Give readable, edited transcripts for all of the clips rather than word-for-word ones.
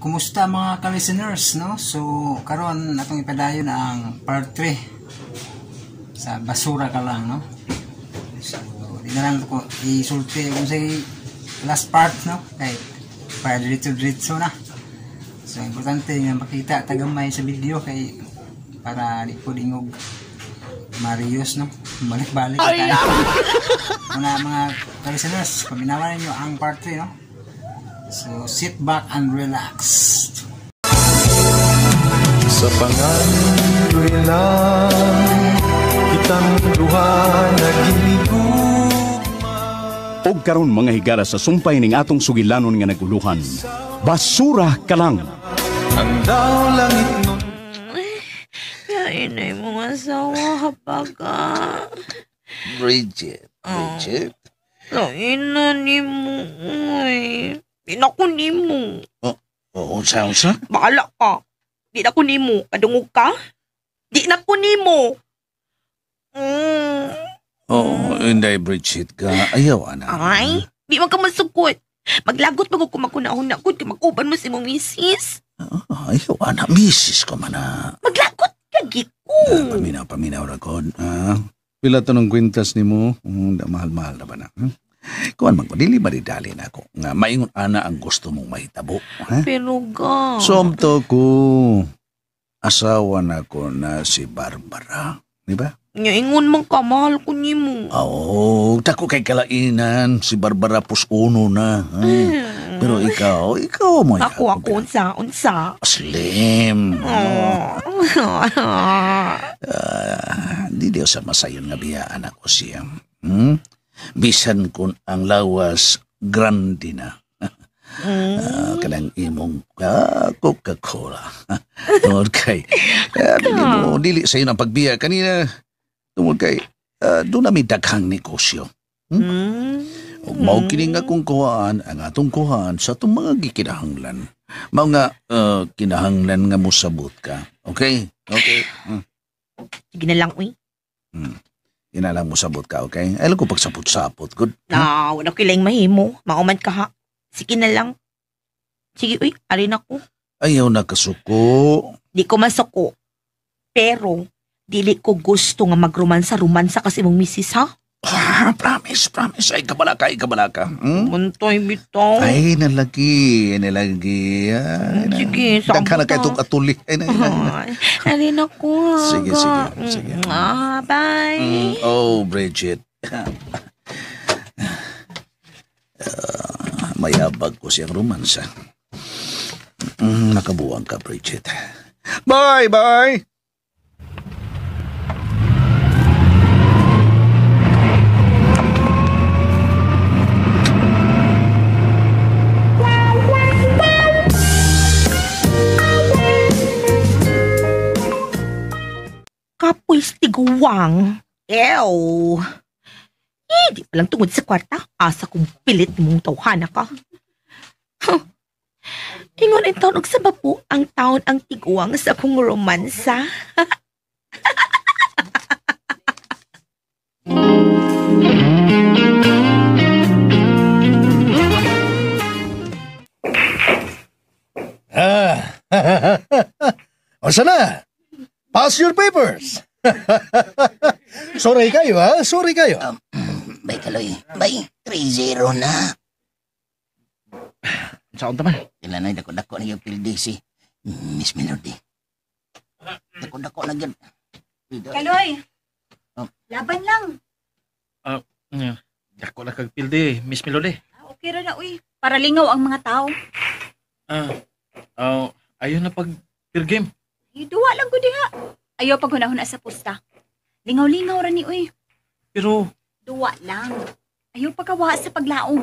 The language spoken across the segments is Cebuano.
Kumusta mga ka-listeners, no? So, karon atong ipadayon ang part 3 sa basura ka lang, no? So, di na lang ko isulti kung sa last part, no? Kay para diretso-diretso na. So, importante nga makita tagamay sa video kay para di ko dingog Marius, no? Balik-balik tayo. Mga ka-listeners, paminawan ninyo ang part 3, no? So, sit back and relax. Sa pangandoy lang kitang duha naghinigugma. Og karon mga higala sa sumpay ning atong sugilanon nga naguluhan. Basura ka lang. Ang daw langit nun. Kainay mong asawa, habaga. Bridget, Bridget. Lain na ni mo, uy. Di na ko ni mo. Oh, unsa, unsa? Bahala ka. Di na ko ni mo. Kadungog ka? Di na ko ni mo. Mm. Oh, inday Bridget ka. Ayaw, ana. Ay, di man ka masukot. Maglagot bago ko makunahon na ko. Mag-uban mo si mong misis. Oh, ayaw, ana. Misis ko man na. Maglagot lagi ko. Paminaw, paminaw ra ko. Pila to ng kwintas ni mo? Mahal-mahal na ba na? Kuan man ko, dili ba di dali na ako? Nga, maingon ana ang gusto mong mahitabo. Ha? Pero ga. Somto ko. Asawa na ko na si Barbara. Di ba? Nga, ingon man ka, mahal ko ni mo. Oo, dako kay kalainan. Si Barbara pus uno na. Ha? Pero ikaw mo. Ako, unsa, unsa. Slim. Oh. Di diyo sa masayon nga biyaan ako siya. Bisan kun ang lawas, grande na. Kanang imong Coca-Cola. Tungod kay, dili mo, dili sa'yo ng pagbiya. Kanina, tungod kay, doon na may daghang negosyo. Ug mao kini nga akong kuhaan, ang atong kuhaan sa atong mga gikinahanglan. Mao nga kinahanglan nga mosabot ka. Okay? Okay. Sige na lang, uy. Ina lang mosabot ka, okay? Ay lang ko pagsapot-sapot. Good. Na, wala ko ilang mahimo. Mauman ka ha. Sige na lang. Sige, uy, arin ako. Ayaw na kasuko. Di ko masuko. Pero, dili ko gusto nga magrumansa-rumansa kasi mong misis, ha? Ah, promise, promise. Ay, kabala ka, ay, kabala ka. Muntay, bitaw. Ay, nalagi, nalagi. Ay, Sige, sabot Daghan na kay itong atuli. Ay, na, ay, na. Alin ako, ha. Sige, sige, sige. Ah, bye. Oh, Bridget. Mayabag ko siyang romansa. Nakabuwang ka, Bridget. Bye, bye! Kapoy tiguwang. Ew! Eh, di palang tungod sa kwarta. Asa kong pilit mong tawhana ka. Huh. Ingon ang taon og sa bapo, ang taon ang tiguwang sa akong romansa. Ah. O na? Pass your papers. Sorry kayo, ha? Sorry kayo. Bay, Kaloy. Bay, 3-0 na. Saan taman? Kailan na, dako-dako na yung pildi si Miss Melody. Dako-dako na yun. Kaloy, laban lang. Dako na kag pildi, Miss Melody. Okay ra na, uy. Para lingaw ang mga tao. Ayun na pag peer game. Ay, duwa lang ko diha. Ayaw pag hunahuna sa pusta. Lingaw-lingaw ra ni, uy. Pero duwa lang. Ayaw pagkawa sa paglaom.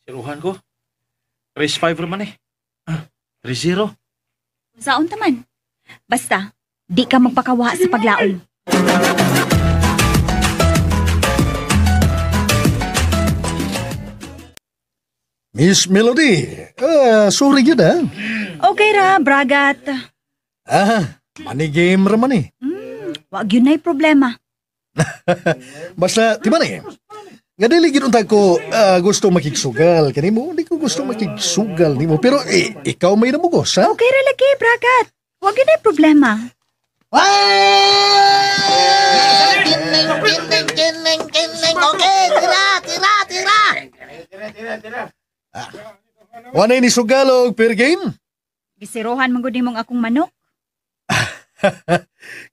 Siruhan ko. 3-5 raman eh. 3-0. Saon taman. Basta, di ka magpakawa sa paglaom. Miss Melody, sorry yun ah. Okay ra, bragat. Money game raman eh. Wag yun na'y problema. Basta, di ba na eh? Nga dili gid unta ko gusto makigsugal kanimo, di ko gusto makigsugal nimo, pero ikaw may namugos, ha? Okay ra lagi, Bragat. Wa gyud ay problema. Kining, kining, kining, kining. Okay, tira, tira, tira. Wanay ni sugal og fair game? Gisirohan man gud nimong akong manok.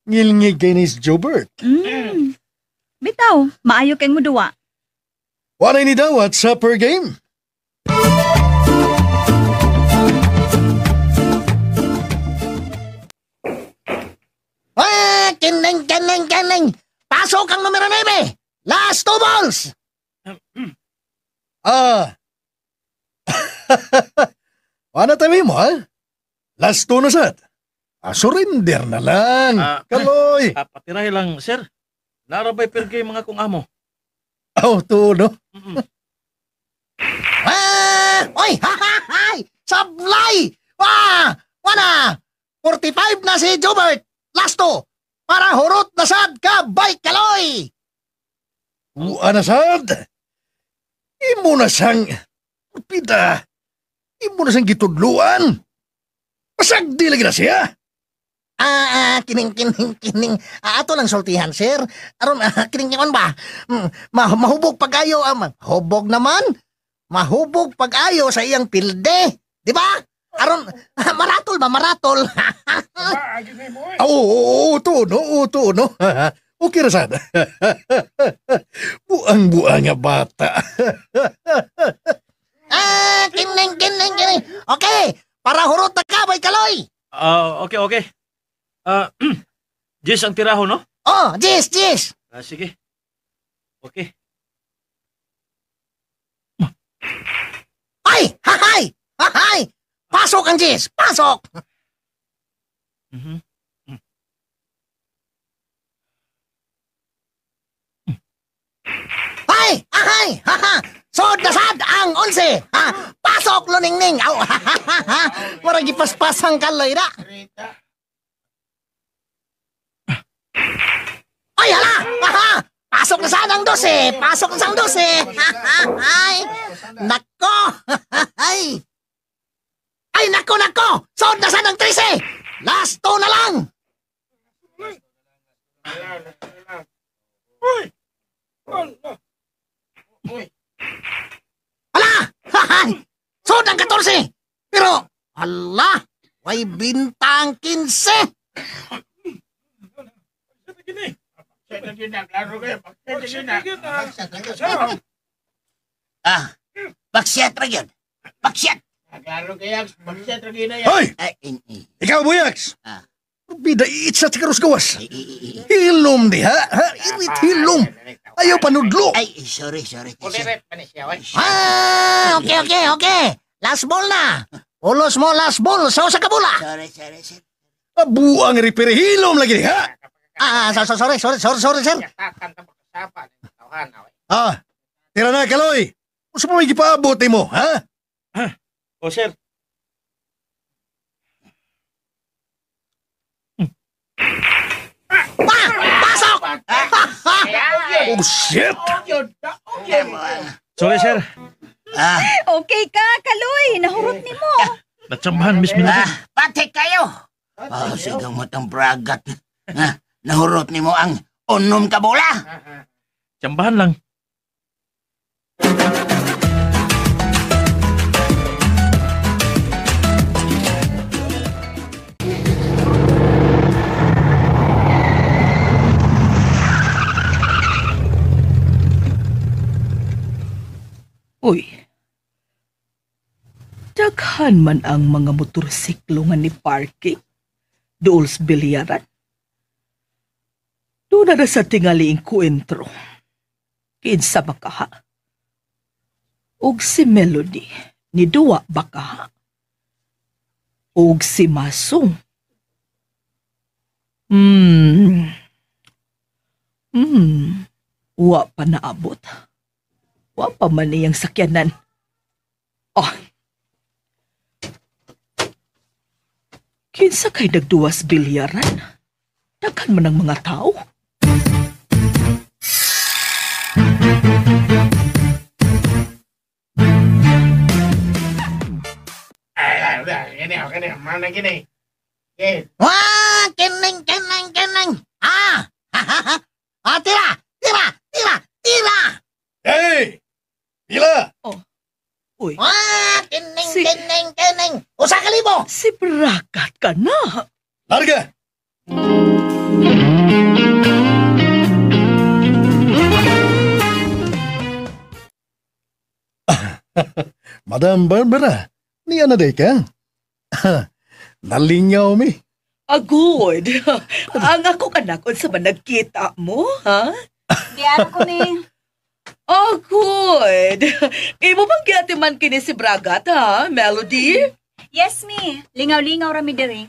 Ngilngig kay ni Jobert. Bitaw, maayo kay mo duwa. Wanay ni dawat sa per game? Ah, kining, kining, kining. Pasok ang numero 9. Last 2 balls. Ah. Wala tabi mo, ha? Last 2 na sad. Surrender na lang. Kaloy. Patirahe lang, sir. Narabay per game mga kong amo. Oh, to, no? Ah, oy, ha, ha, hay! Sablay! Wah! Wala! 45 na si Jobert. Last 2. Para hurot na sad ka, bay Kaloy! Ua na sad! Imo na siyang... Pida! Imo na siyang gitudluan! Pasagdi lagi na siya! Kining, kining, kining. Ato lang sultihan, sir. Aron, kining kining ba? Mahubog pag-ayo. Hubog naman. Mahubog pag-ayo sa iyang pilde. Di ba? Aron, maratol ba? Maratol. Oo, to, no? Oo, to, no? Okay ra sad. Buang-buang nga bata. Kining, kining, kining. Okay, para hurot na ka, bay Kaloy. Okay, okay. Jis ang tiraho, no? Oh, Jis, Jis. Sige. Okay. Ay, hahay! Hahay! Pasok ang Jis! Pasok! Mm-hmm. Ay! Ahay! Haha! Sod na sad ang 11! Ha! Pasok, luningning! Aw! Murag ipaspasang Kaloy na! Ay, hala! Aha! Pasok na sad ang 12! Pasok na sa ang 12! Ay! Nako! Ay! Ay, nako, nako! Sod na sad ang 13! Last 2 na lang! Hala! Hay! Sod ang 14! Pero, hala! Way bintang 15! Baksyat ra gyud. Baksyat. Hoy! Ikaw, Buyaks! Bida, itsa sa karus gawas. Hilom di, ha? Ha? Irit hilom. Ayaw panudlo. Ay, sorry, sorry. Okay, okay, okay. Last ball na. Ulos mo last ball sa usa ka bola. Sorry, sorry, sir. Buang repair hilom lagi, ha? Sorry, sorry, sorry, sorry, sir. Tira na, Kaloy. Unsa pa may gipaabot nimo, ha? O, sir. Pasok! Oh, shit! Sorry, sir. Okay ka, Kaloy. Nahurot ni mo. Natsambahan, Miss Melody. Pati kayo. Sigaw mo tang bragat. Nahurot ni mo ang unom ka bola. Tsambahan lang. Uy, daghan man ang mga motorsiklo nga ni parking dool sa bilyaran. Doon na sa tingali engkwentro. Kinsa ba kaha? Og si Melody, ni duwa ba kaha? Og si Masong. Wa pa naabot. Wa pa man niyang sakyanan. Oh. Kinsa kay nagduwas bilyaran? Daghan man ang mga tao. Kini, mana kini. Wah, kining, kining, kining. Ah, ah, tira, tira, tira, tira. Hey! Pila! Oh. Uy. Wah, kining, kining, kining. Usa ka libo. Si Bragat ka na. Larga! Madam Barbara, niya na day ka? Nalingaw mi. Agod. Ang akong anak, unsa man nagkita mo, ha? Diyan ko ni. Agod. Imo bang giatiman kini si Bragat, ha, Melody? Yes, mi. Lingaw-lingaw rami diri.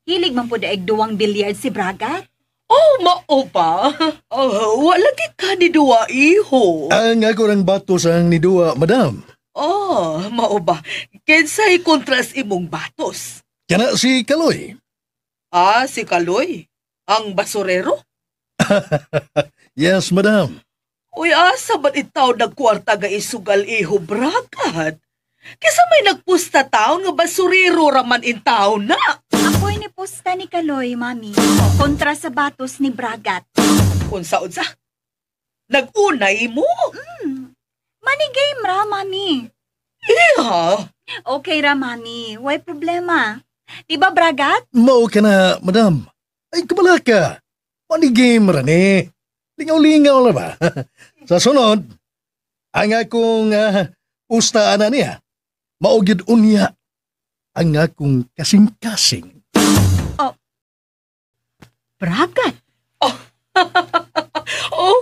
Hilig man po daig duwang billiard si Bragat. Oh, mao pa. Oh, wala gi ka ni duwa, iho. Ang ako rang batos ang ni duwa, madam. Oh, mao ba? Kinsay kontras imong batos? Kana si Kaloy. Ah, si Kaloy? Ang basurero? Yes, madam. Uy, asa ba't itaw nagkwarta ga isugal iho, Bragat? Kisa may nagpusta taon nga basurero raman in taon na. Ako'y ni pusta ni Kaloy, mami. Kontra sa batos ni Bragat. Unsa-unsa? Nag-unay mo? Money game ra, mami. Iha. Okay ra, mami. Way problema. Di ba, Bragat? Mao ka na, madam. Ay, kabala ka. Money game ra ni. Lingaw-lingaw la ba? Sa sunod, ang akong ustaan na niya, maugid unya ang akong kasing-kasing. Oh, Bragat? Oh.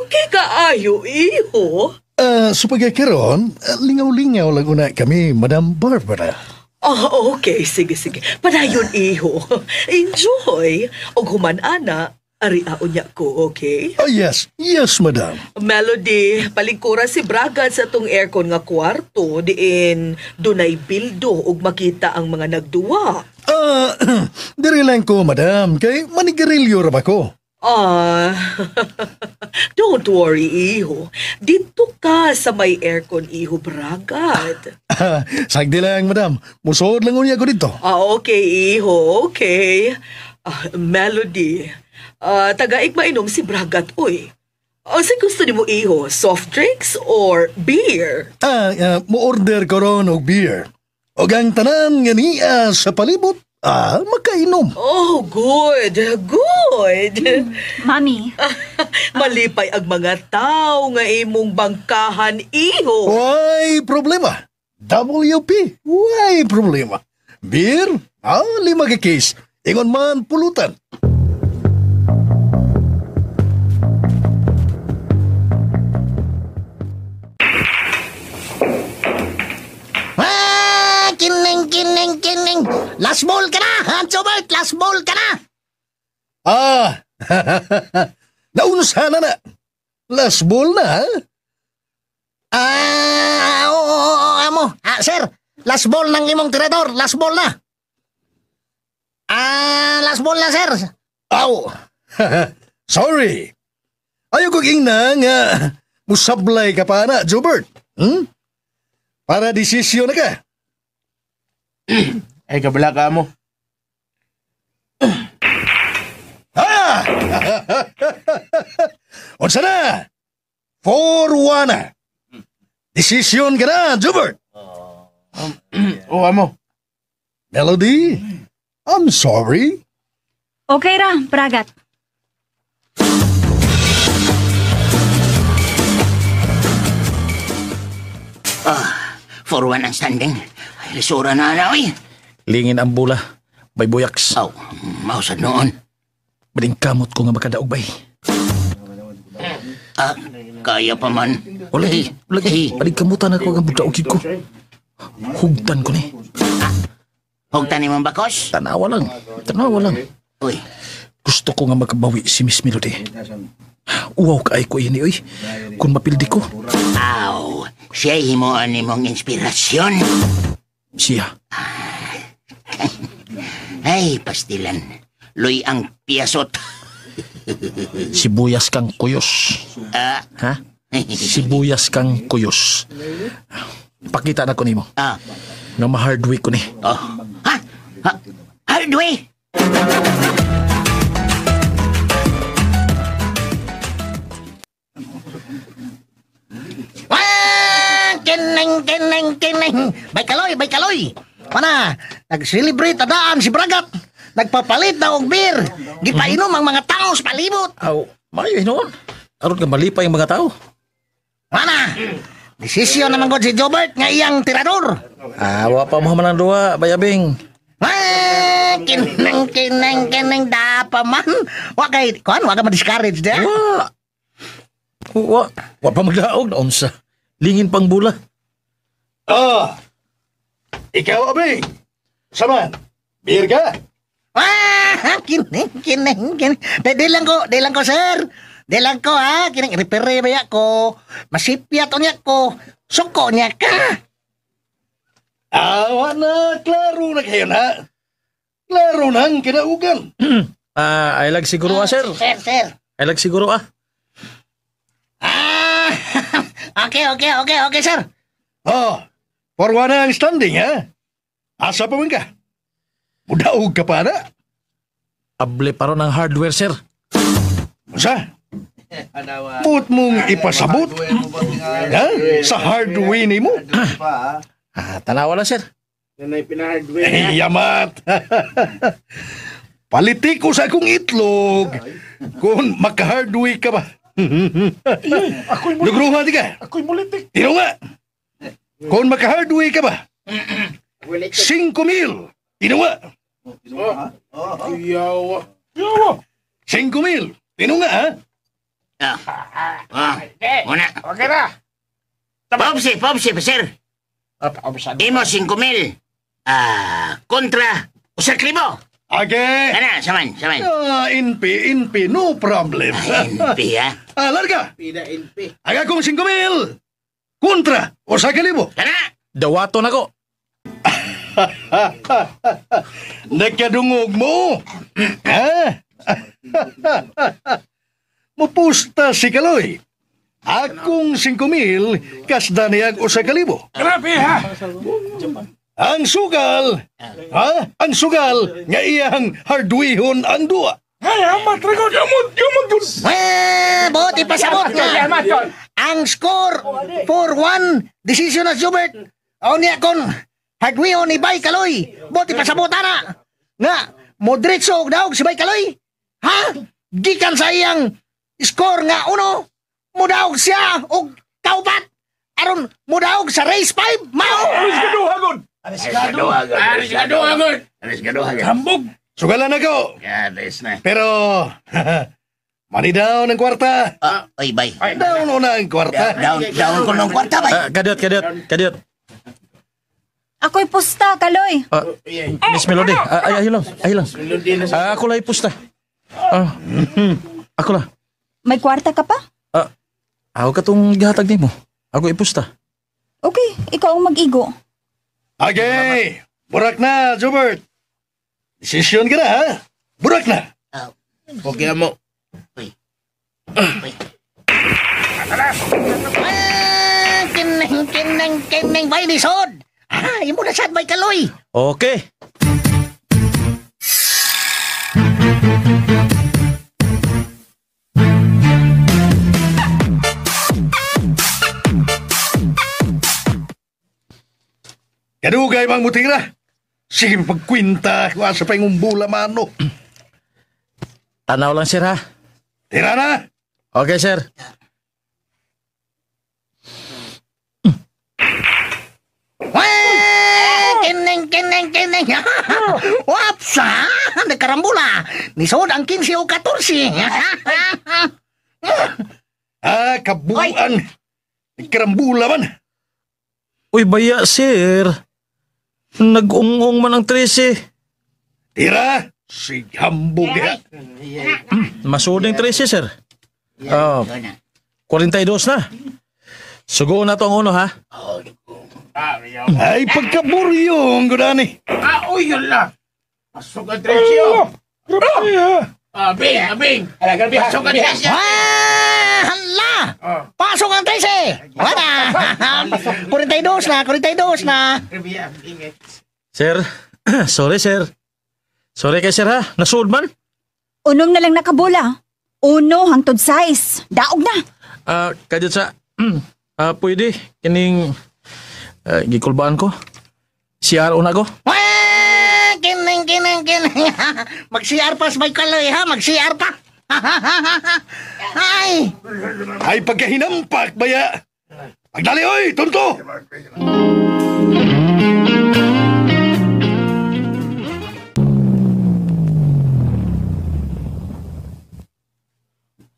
Okay kaayo, iho. So pagkakaroon, lingaw-lingaw lang una kami, Madam Barbara. Oh, okay. Sige, sige. Padayon, iho. Enjoy. Og human, ana, ari-aon niya ko, okay? Oh, yes. Yes, madam. Melody, palingkura si Bragat sa tong aircon nga kwarto. Diin, dunay bildo og makita ang mga nagduwa. Diri lang ko, madam. Kay manigarilyo ra ba ko? Ah, don't worry, iho. Dito ka sa may aircon, iho, Bragat. Sagdi lang, madam. Musuod lang unya ko dito. Ah, okay, iho. Okay. Melody, tagaig mainom si Bragat, uy. Si gusto ni mo, iho, soft drinks or beer? Mo-order ko ron og beer. Og ang tanan nga niya sa palibot, makainom. Oh, good, good. Mami. Malipay ang mga tao nga imong bangkahan, iho. Why problema? WP, why problema? Beer? 5 ka case. Ingon man pulutan. Ah, kining, kining, kining. Last ball ka na, Hancho Bert. Last ball ka na. Ah, naunsa na na. Last ball na, ha? Ah, oo, amo. Ah, sir, last ball ng imong tirador. Last ball na. Ah, last ball na, sir. Aw, sorry. Ayaw kong ingna nga musablay ka pa na, Jobert. Para desisyon na ka. Ay, kabala ka mo. Ah! Unsa na? 4-1 na. Desisyon ka na, Jobert. Oo, amo. Melody, I'm sorry. Okay ra, Bragat. Ah, 4-1 ang standing. Ay, lisura na na, oy. Lingin ang bula, bay buyaks. Aw, mausad noon. Bading kamot ko nga makadaog bay. Ah, kaya pa man. Wala, lagi. Bading kamutan ako nga budaog ko. Hugtan ko ni. Ah, hugtan ni Mang Bakos? Tanawa lang. Tanawa lang. Uy. Gusto ko nga makabawi si Miss Melody. Uwaw kaay ko ini, uy. Kung mapildi ko. Aw, siya himuan ni mong inspirasyon. Siya. Ay, pastilan. Luy ang piyasot. Sibuyas kang kuyos. Ah? Ha? Sibuyas kang kuyos. Pakita na ko nimo. Ah. Nga ma-hard way ko ni. Oh. Ha? Ha? Hard way? Wah! Kining, kining, kining. Bay kaloy, bay kaloy. Pana, nag-celebrate adaan si Bragat. Nagpapalit na og beer. Gipainom ang mga tao sa palibot. Aw, maayo hinuon. Aron ka malipay ang mga tao. Mana, desisyon naman ko si Jobert nga iyang tirador. Ah, wa pa mo man ang duwa, bayabing. Wah! Kining, kining, kining. Dapa man. Wa kay, kuan, wa ka ma-discourage dia. Wa. Wa, wa pa magdaog na unsa. Lingin pang bula. Ah, ikaw, Abing. Saman, beer ka? Ah, kining, kining, kining. Di lang ko, sir. Di lang ko, ha. Kining, repair ba ya ko. Masipyat o niya ko. Suko niya ka. Ah, wala. Klaro na kayo na. Klaro na ang kinaugan. Ah, ay lag siguro ah, sir. Sir, sir. Ay lag siguro ah. Ah, okay, sir. Oh, 4-1 na ang standing, ha? Asa pa man ka? Mudaog ka pa na. Able pa ron ang hardware, sir. Unsa? Buot mong ipasabot? Ha? Sa hardware nimo? Ah, tanawa lang, sir. Eh, yamat. Paliti ko sa akong itlog. Kung maka-hardware ka ba? Nagruha di ka. Ako'y mulitik. Tino nga. Kung maka-hardware ka ba? 5,000. Tino nga. Yawa. 5,000. Tino nga, ha? Ah. Ah. Una. Okay na. Popsi, popsi, sir. Imo 5,000. Ah, kontra 1,000. Okay. Kana, saman, saman. Ah, NP, NP, no problem. NP, ha? Ah, larga. Pida NP. Ang akong 5,000. Kontra 1,000. Kana. Dawato na ko. Nagkadungog mo. Ha? Mupusta si Kaloy. Akong 5,000 kasda niyang 1,000. Grabe ha. Ang sugal, ha? Ang sugal nga iyang hardwihon ang duwa. Ay, amat record. Yamot, yamot yun. Wah, buot ipasabot nga. Ang score 4-1, decision na Jobert. O niya kon hardware ni Bay Kaloy. Buot ipasabot ana. Nga, modritso og daog si Bay Kaloy. Ha? Gikan sa iyang score nga 1, mudaog siya og kaupat. Aron mudaog sa race 5, mao. Aris ka duha, Aris ka duha, Hambog. Sugalan ako. Aris na. Pero, money down ang kwarta. Oy, bay. Down na ang kwarta. Down ko ng kwarta, bay. Ah, kadiot. Ako'y pusta, Kaloy. Miss Melody, ay, ay lang, ay lang. Ah, ako lang ipusta. Ah, ako lang. May kwarta ka pa? Ah, ako ka tong gihatag nimo. Ako ipusta. Okay, ikaw ang mag-igo. Okay, burak na, Jobert. Desisyon ka na, ha? Burak na. Okay mo. Uy. Ah, kining, kining, kining, bay lisod. Ah, imo na sad Bay Kaloy. Okay. Kadugay mang mutira. Sige, pagkwinta, kung asa pa yung bula mano. Tanaw lang, sir, ha? Tira na! Okay, sir. Wah, kining, kining, kining. Wapsa, nagkarambula. Nisod ang 15 o 14. Ah, kabuan. Nagkarambula man. Uy, baya, sir. Nag-ungong man ang 13. Tira! Sighambog ya. Masud ang 13, sir. Oh, 42 na. Sugoon na to ang uno, ha? Ay, pagkaburyong, gudani. Ah, uy, yun lang. Pasok ang 13, oh. Grabe, ha? Abing, abing. Pasok ang 13. Ah, hala! Pasok ang 13! Wala! 42 na, 42 na. Sir, sorry sir. Sorry kay sir ha, nasuod man. Unom na lang nakabola. Uno hangtod size. Daog na. Kadyo sa, pwede, kining, gikulbaan ko. CR una ko. Ah, kining, kining, kining. Mag-CR pa sa may kaloy, ha? Mag-CR pa. Ay! Ay, pagkahinampak, baya! Pagdali, oy! Tunto!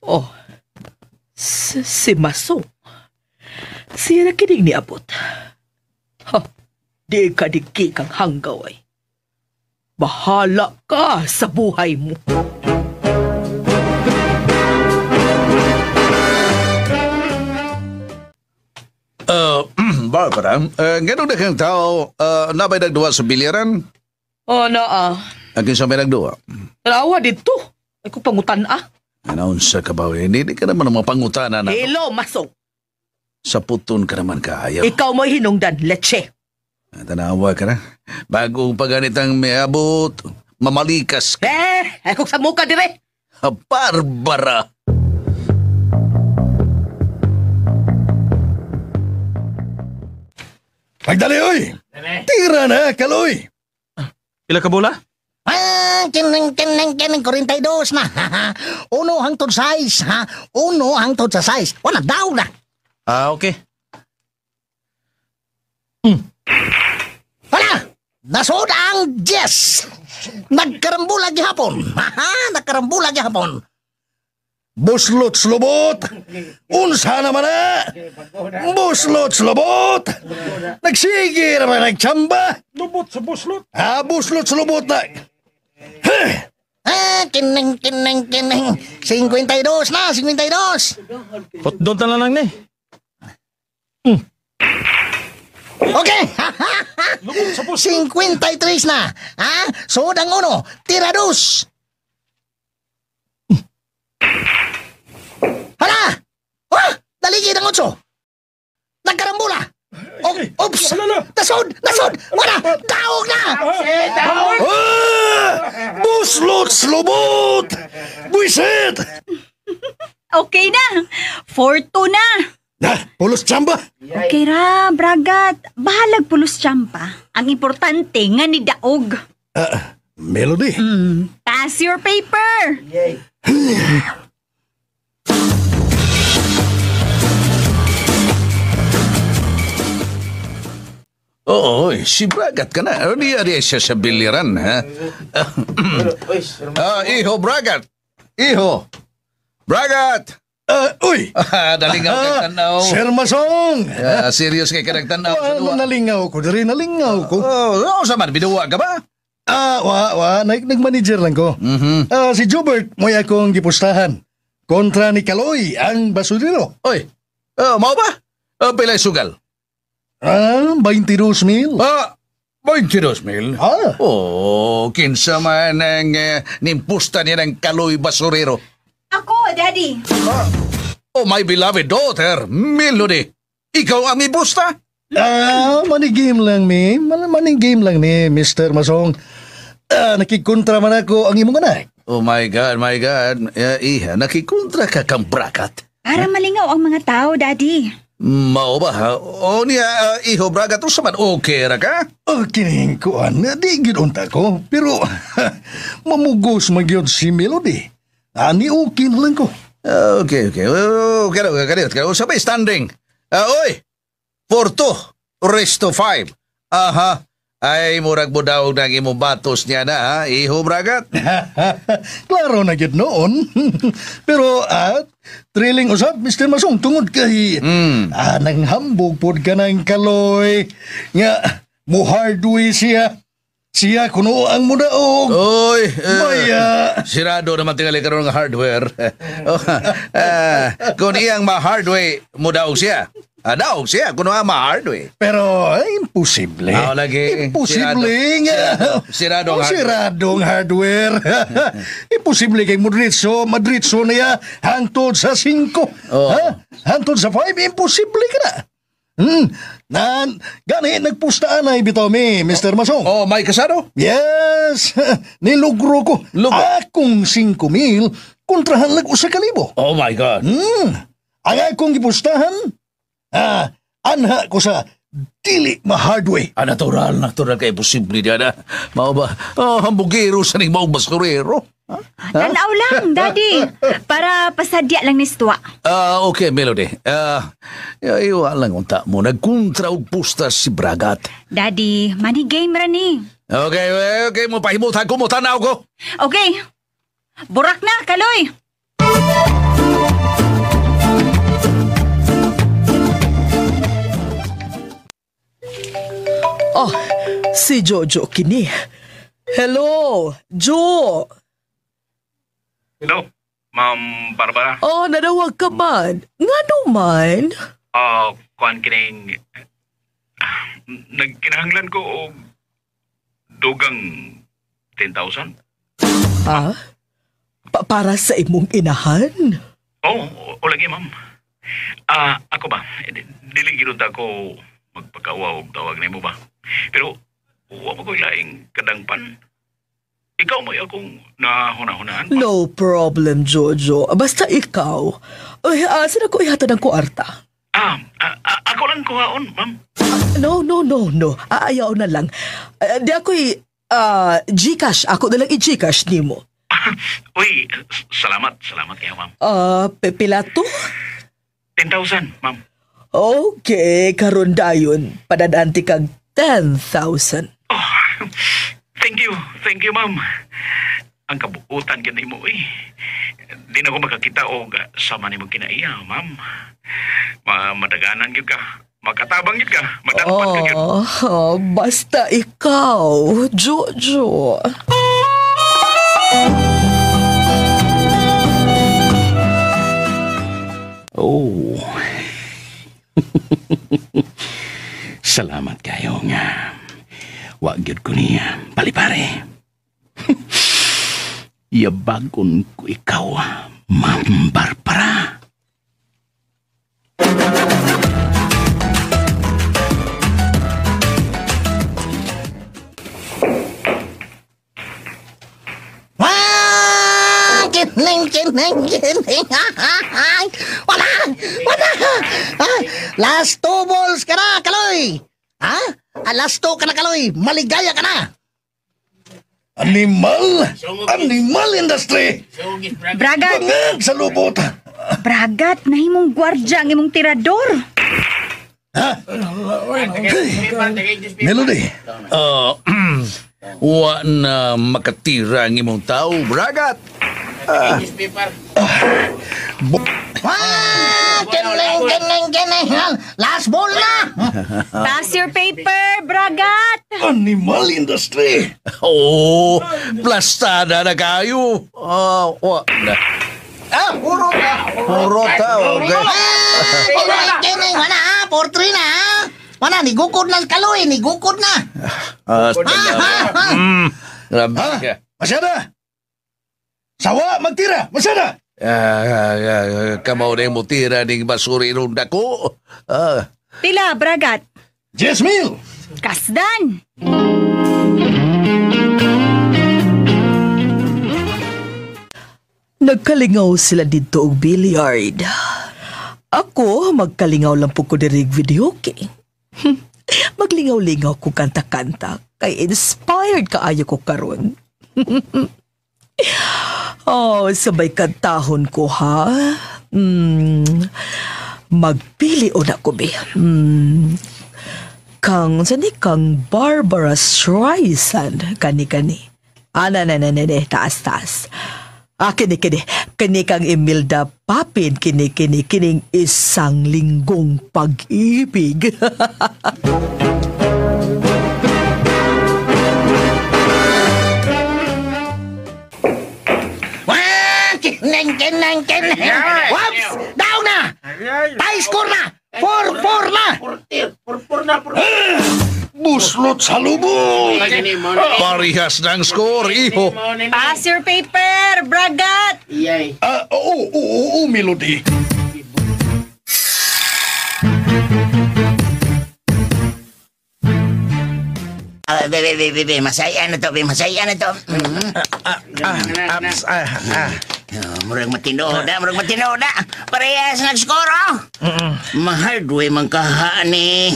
Oh, si Maso. Siya na kining niabot. Ha, di ka digi kang hanggaway. Bahala ka sa buhay mo. Barbara, ganun na kang tao, nabay nagduwa sa bilyaran? Oh, naa. Ang kinsa may nagduwa? Tanawa dito. Ay ko pangutan ah. Anaunsa ka ba? Hindi ka naman ang mapangutana na. Hello, Masong. Sa puton ka naman kaayo. Ikaw mo'y hinungdan, leche. Tanawa ka na. Bagong paganitang may abot, mamalikas ka. Eh, ay kong samuka dire. Barbara! Pagdali, oy! Tira na, kaloy! Pila ka bola? Ah, kining, kining, kining, 42 na. Uno hangtod size, ha? Uno hangtod sa size. Wala, daw na. Okay. Wala! Nasod ang 10! Nagkarambula gihapon. Ha, nagkarambula gihapon. Buslot slobot! Unsa naman na! Buslot slobot! Nagsige naman nagtsamba! Lubot sa buslot. Ah, buslot slobot na! Ah, kining, kining, kining. 52 na, 52. Hotdog na lang ni. Okay. 53 na. Ha? Sud ang uno. Tira dos. Hala! Oh! Daligid ang otso. Nagkarambula. Oh, oops! Nasod! Nasod! Wala! Daog na! Ah! Buslot slobot! Buisit! Okay na. 4-2 na. Na, pulos tsamba! Okay ra, Bragat. Bahalag pulos tsampa. Ang importante nga ni Daog. Melody. Pass your paper. Oo, si Bragat ka na. Ano niya siya sa bilyaran, ha? Iho, Bragat! Iho! Bragat! Uy! Nalingaw kay tanaw. Sir Masong! Serious kay kanang tanaw. Ano, nalingaw ko. Dari, nalingaw ko. Oh, sa man, binuwa ka ba? Wa. Nag-manager lang ko. Si Jobert, mo'y akong gipustahan. Kontra ni Kaloy, ang basurero. Oy, mao ba? Pilay sugal? 22,000. 22,000? Ah. Oh, kinsa man ang nimpusta niya ng Kaloy basurero. Ako, Daddy. Oh, my beloved daughter, Melody. Ikaw ang mipusta? Money game lang ni. Money game lang ni, Mr. Masong. Nakikontra man ako ang imong anak. Oh my God, my God. Iha, nakikontra ka kang Bragat. Para malingaw ang mga tao, Daddy. Mao ba? O niya, iho Bragat, usa man okay ra ka? Oh, kining kuan, di gyud unta ko. Pero, mamugos magyud si Melody. Ani okay na lang ko. Okay, okay. Okay, okay, okay. Usa pa standing. Oy, 4-2, rest to 5. Aha. Ay, murag mo daw ng imong batos niya na, ha? Iho Bragat. Klaro na gyud noon. Pero, thrilling usab, Mr. Masong, tungod kay nanghambog pod ka ng Kaloy. Nga, muhardway siya. Siya kuno ang mudaog. Oy, Maya. Sirado naman tingali karon ng hardware. Kung iyang ma-hardware, mudaog siya. Daog siya kuno ama hardware. Pero imposible. Ah, lagi. Imposible nga. Sirado ang hardware. Sirado ang hardware. Imposible kay Madritso, Madritso na ya hangtod sa 5. Oh. Ha? Hangtod sa 5, imposible ka na. Gani, nagpustaan na ibitaw mi, Mr. Masong. Oh, may kasado? Yes! Nilugro ko. Lugro? Akong 5,000 kontrahan lag 1,000. Oh my God. Ang akong gipustahan, anha ko sa dili ma-hardware. Ah, natural, natural kay posible diyan na. Mao ba? Oh, hambugero sa ning maong basurero. Tanaw lang, Daddy. Para pasadya lang ni Stua. Okay, Melody. Iwa lang unta mo. Nagkontra og pusta si Bragat. Daddy, money game ra ni. Okay, okay. Mo pahimutan ko, mo tanaw ko. Okay. Burak na, Kaloy. Oh, si Jojo kini. Hello, Jo. Hello, Ma'am Barbara. Oh, nadawag ka man. Ngano man? Oh, kuan kining nagkinahanglan ko og dugang 10,000. Ha? Para sa imong inahan? Oh, o lagi ma'am. Ako ba? Dili gyud ako magpakawa og tawag nimo ba? Pero wa mo ko'y laing kadangpan. Ikaw mo'y akong nahuna-hunaan pa. No problem, Jojo. Basta ikaw. Uy, saan ako ihatod ang kuarta? Ako lang kuhaon, ma'am. No. Ayaw na lang. Di ako'y Gcash. Ako na lang i-Gcash nimo. Uy, salamat. Salamat kayo, ma'am. Pila to? 10,000, ma'am. Okay, karon dayon. Padadanti kag 10,000. Oh, thank you, ma'am. Ang kabuutan gani mo, eh. Di na ko makakita og sama nimo kinaiya, ma'am. Madaganan gyud ka. Makatabang gyud ka. Madakpan ka gyud. Oh, basta ikaw, Jojo. Oh. Salamat kayo nga. Wa gyud ko niya. Palipare. Yabagon ko ikaw, Ma'am Barbara. Wah! Kining, kining, kining. Wala! Wala! Last 2 balls ka na, Kaloy! Ha? Last 2 ka na, Kaloy! Maligaya ka na! Animal! Animal industry! Bragat! Bangag sa lubot! Bragat, nahimong gwardya ang imong tirador. Ha? Melody! Wa na makatira ang imong tao, Bragat! Kining, kining, kining! Last ball na! Pass your paper, Bragat! Animal industry! Oo, plastada na kayo! Wa na. Puro ka! Puro ta, okay. Kining, kining! Wala, 4-3 na! Wala, nigukod na Kaloy, nigukod na! Grabe. Masyada! Sawa, magtira! Masyada! Kamaw na yung mutira ning basurirong dako. Pila, Bragat? 10,000! Kasdan! Nagkalingaw sila dito og billiard. Ako, magkalingaw lang po ko dirig video kay. Maglingaw-lingaw ko kanta-kanta. Kay inspired kaayo ko karon. Oh, sabay kantahon ko, ha? Magpili o na ko, be. Kang, saan kang Barbara Streisand? Kani-kani. Na, taas-taas. Kini, kini. Kini kang Imelda Papin, kini, kini, kining isang linggong pag-ibig. Kining, kining, kining. Whoops! Down na! Tie score na! 4-4! 4 na. 4 na. Buslot sa lubong. Parehas ng score, iho. Pass your paper, Bragat! Oo, Melody. Be, masaya na to, be, masaya na to. Murag matinoda, Parehas nag-score, oh. Mahardway man kahaan, eh.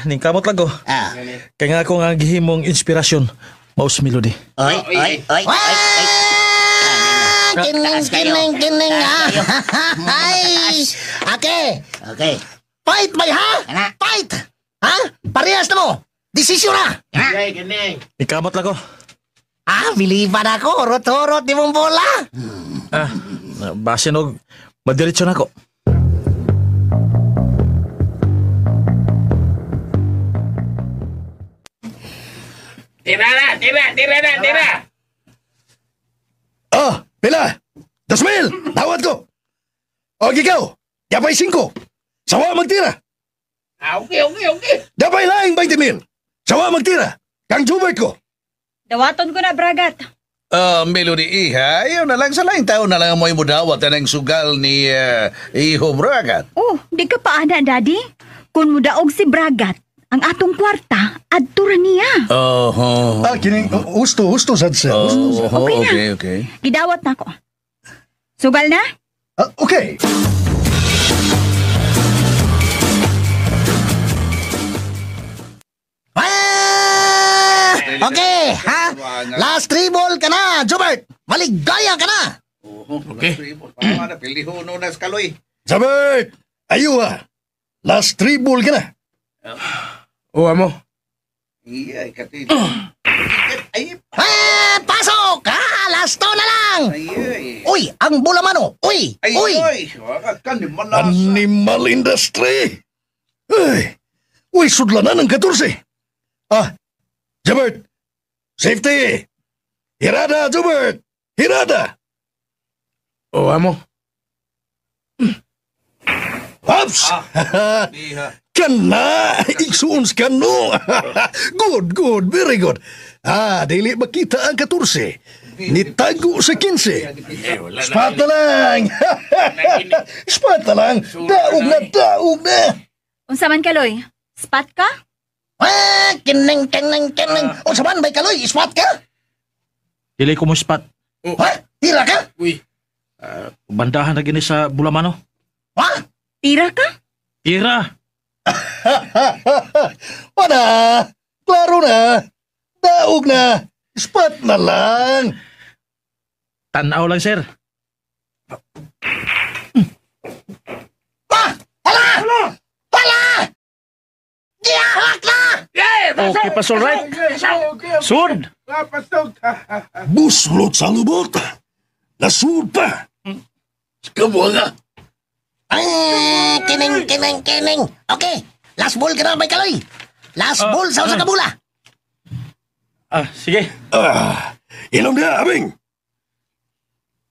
Ningkamot lang ko. Kaya nga ako nga gihimong inspirasyon, Mouse Melody. Oy, oy, oy, oy, oy. Kining, kining, kining, Ay! Okay. Okay. Fight, bay, ha? Fight! Ha? Parehas na mo! Desisyon na! Ningkamot lang ko. Biliban ako. Urot-urot di mong bola. Base nog, madiretso na ako. Tira na, tira, tira na, tira. Pila! 2,000! Tawad ko! O, ikaw! Yapay 5! Sawa magtira! Okay, okay, okay. Yapay laing 20,000! Sawa magtira! Kang Jubert ko! Dawaton ko na, Bragat. Melody, iha, ayaw na lang sa laing tao na lang mo imudawat ang sugal ni Iho Bragat. Oh, di ka pa ana, Daddy. Kung mudaog si Bragat, ang atong kwarta, adto ra niya. Oh. Kining, husto, sad sir. Oh, Okay na. okay, okay. Gidawat na ko. Sugal na? Okay. Okay, ha? Last 3 ball ka na, Jubert. Maligaya ka na. Okay. Jubert! Ayo ha! Last 3 ball ka na. Oo, amo. Pasok! Last 2 na lang! Uy, ang bola mano! Uy! Uy! Animal industry! Ay! Uy, sudlanan ng 14! Jubert! Safety! Hirada, Jubert! Hirada! Oo, amo. Ups! Kana! Iksuons ka no! Good, good, very good. Dili makita ang 14. Nitago sa 15. Spot na lang! Spot na lang! Daog na, daog na! Unsa man, Kaloy? Spot ka? Kining, kining, kining. Unsa man, bay Kaloy? Spot ka? Dili ko mo spot. Ha? Tira ka? Uy. Bandahan na gini sa Bulamano. Ha? Tira ka? Tira! Wala! Klaro na! Daog na! Spot na lang! Tanaw lang, sir. Hala! Hala! Giyahak na! Okay, pasol, right? Sud! Buslot sa lubot! Nasud pa! Kabuha nga! Kining, kining, kining. Okay, last ball ka na, may Kaloy. Last ball sa usa ka bola. Sige. Inom na, abing.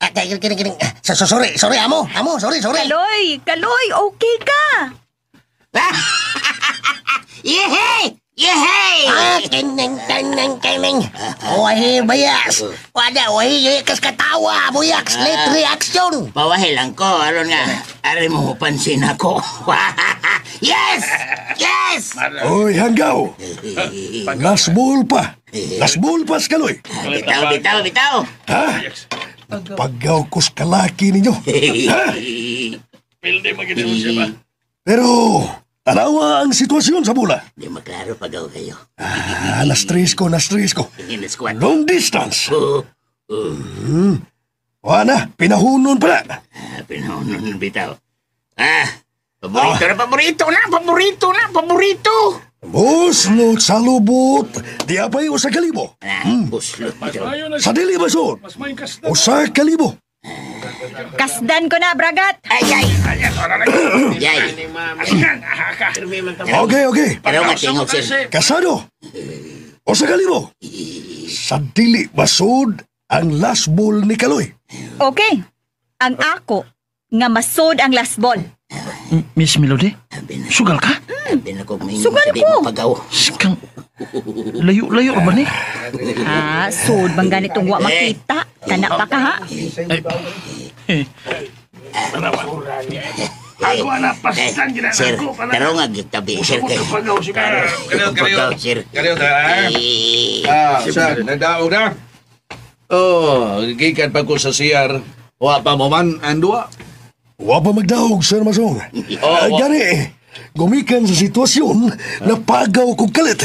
Kining, kining. Sorry, sorry, amo. Amo, sorry, sorry. Kaloy, Kaloy, okay ka. Yehey! Yehey! Kining, kining, kining. Wahi, bayas. Wala, wahi, kas katawa, buyaks. Late reaction. Pawahi lang ko, aron nga, aray mo pansin ako. Yes! Yes! Oy, hanggaw. Last ball pa. Last ball pa, Kaloy. Bitaw, bitaw, bitaw. Ha? Paggaw ko sa kalaki ninyo. Ha? Pero, tanawa ang sitwasyon sa bola. Di maklaro pagaw kayo. Na-stress ko, na-stress ko. Long distance. Wala na, pinahunon pala. Pinahunon, bitaw. Paborito na, paborito na, paborito na, paborito. Buslot sa lubot. Di apay usa kalibo. Buslot. Sa dili basod. Usa kalibo. Kasdan ko na, Bragat. Ay, ay. Yay. Okay, okay. Pero matingog, sir. Kasado. Usa kalibo. Sa dili basod ang last ball ni Kaloy. Okay. Ang ako nga masod ang last ball. Miss Melody? Sugal ka? Sugal ko. Sikang. Layo-layo ba ni? Ha, sud bang ganitong wa makita? Kana pa ka ha? Eh. Ako na pastan gina Sir, ako para. taro nga gitabi, sir. Kay. Kaliw, sir. Kaliw ta. Ah, sir, nagdaog na. Oh, gikan pa ko sa CR. Wa pa mo man ang duwa. Wa pa magdaog, Sir Masong. Oh, Gani, gumikan sa sitwasyon, napagaw kong kalit.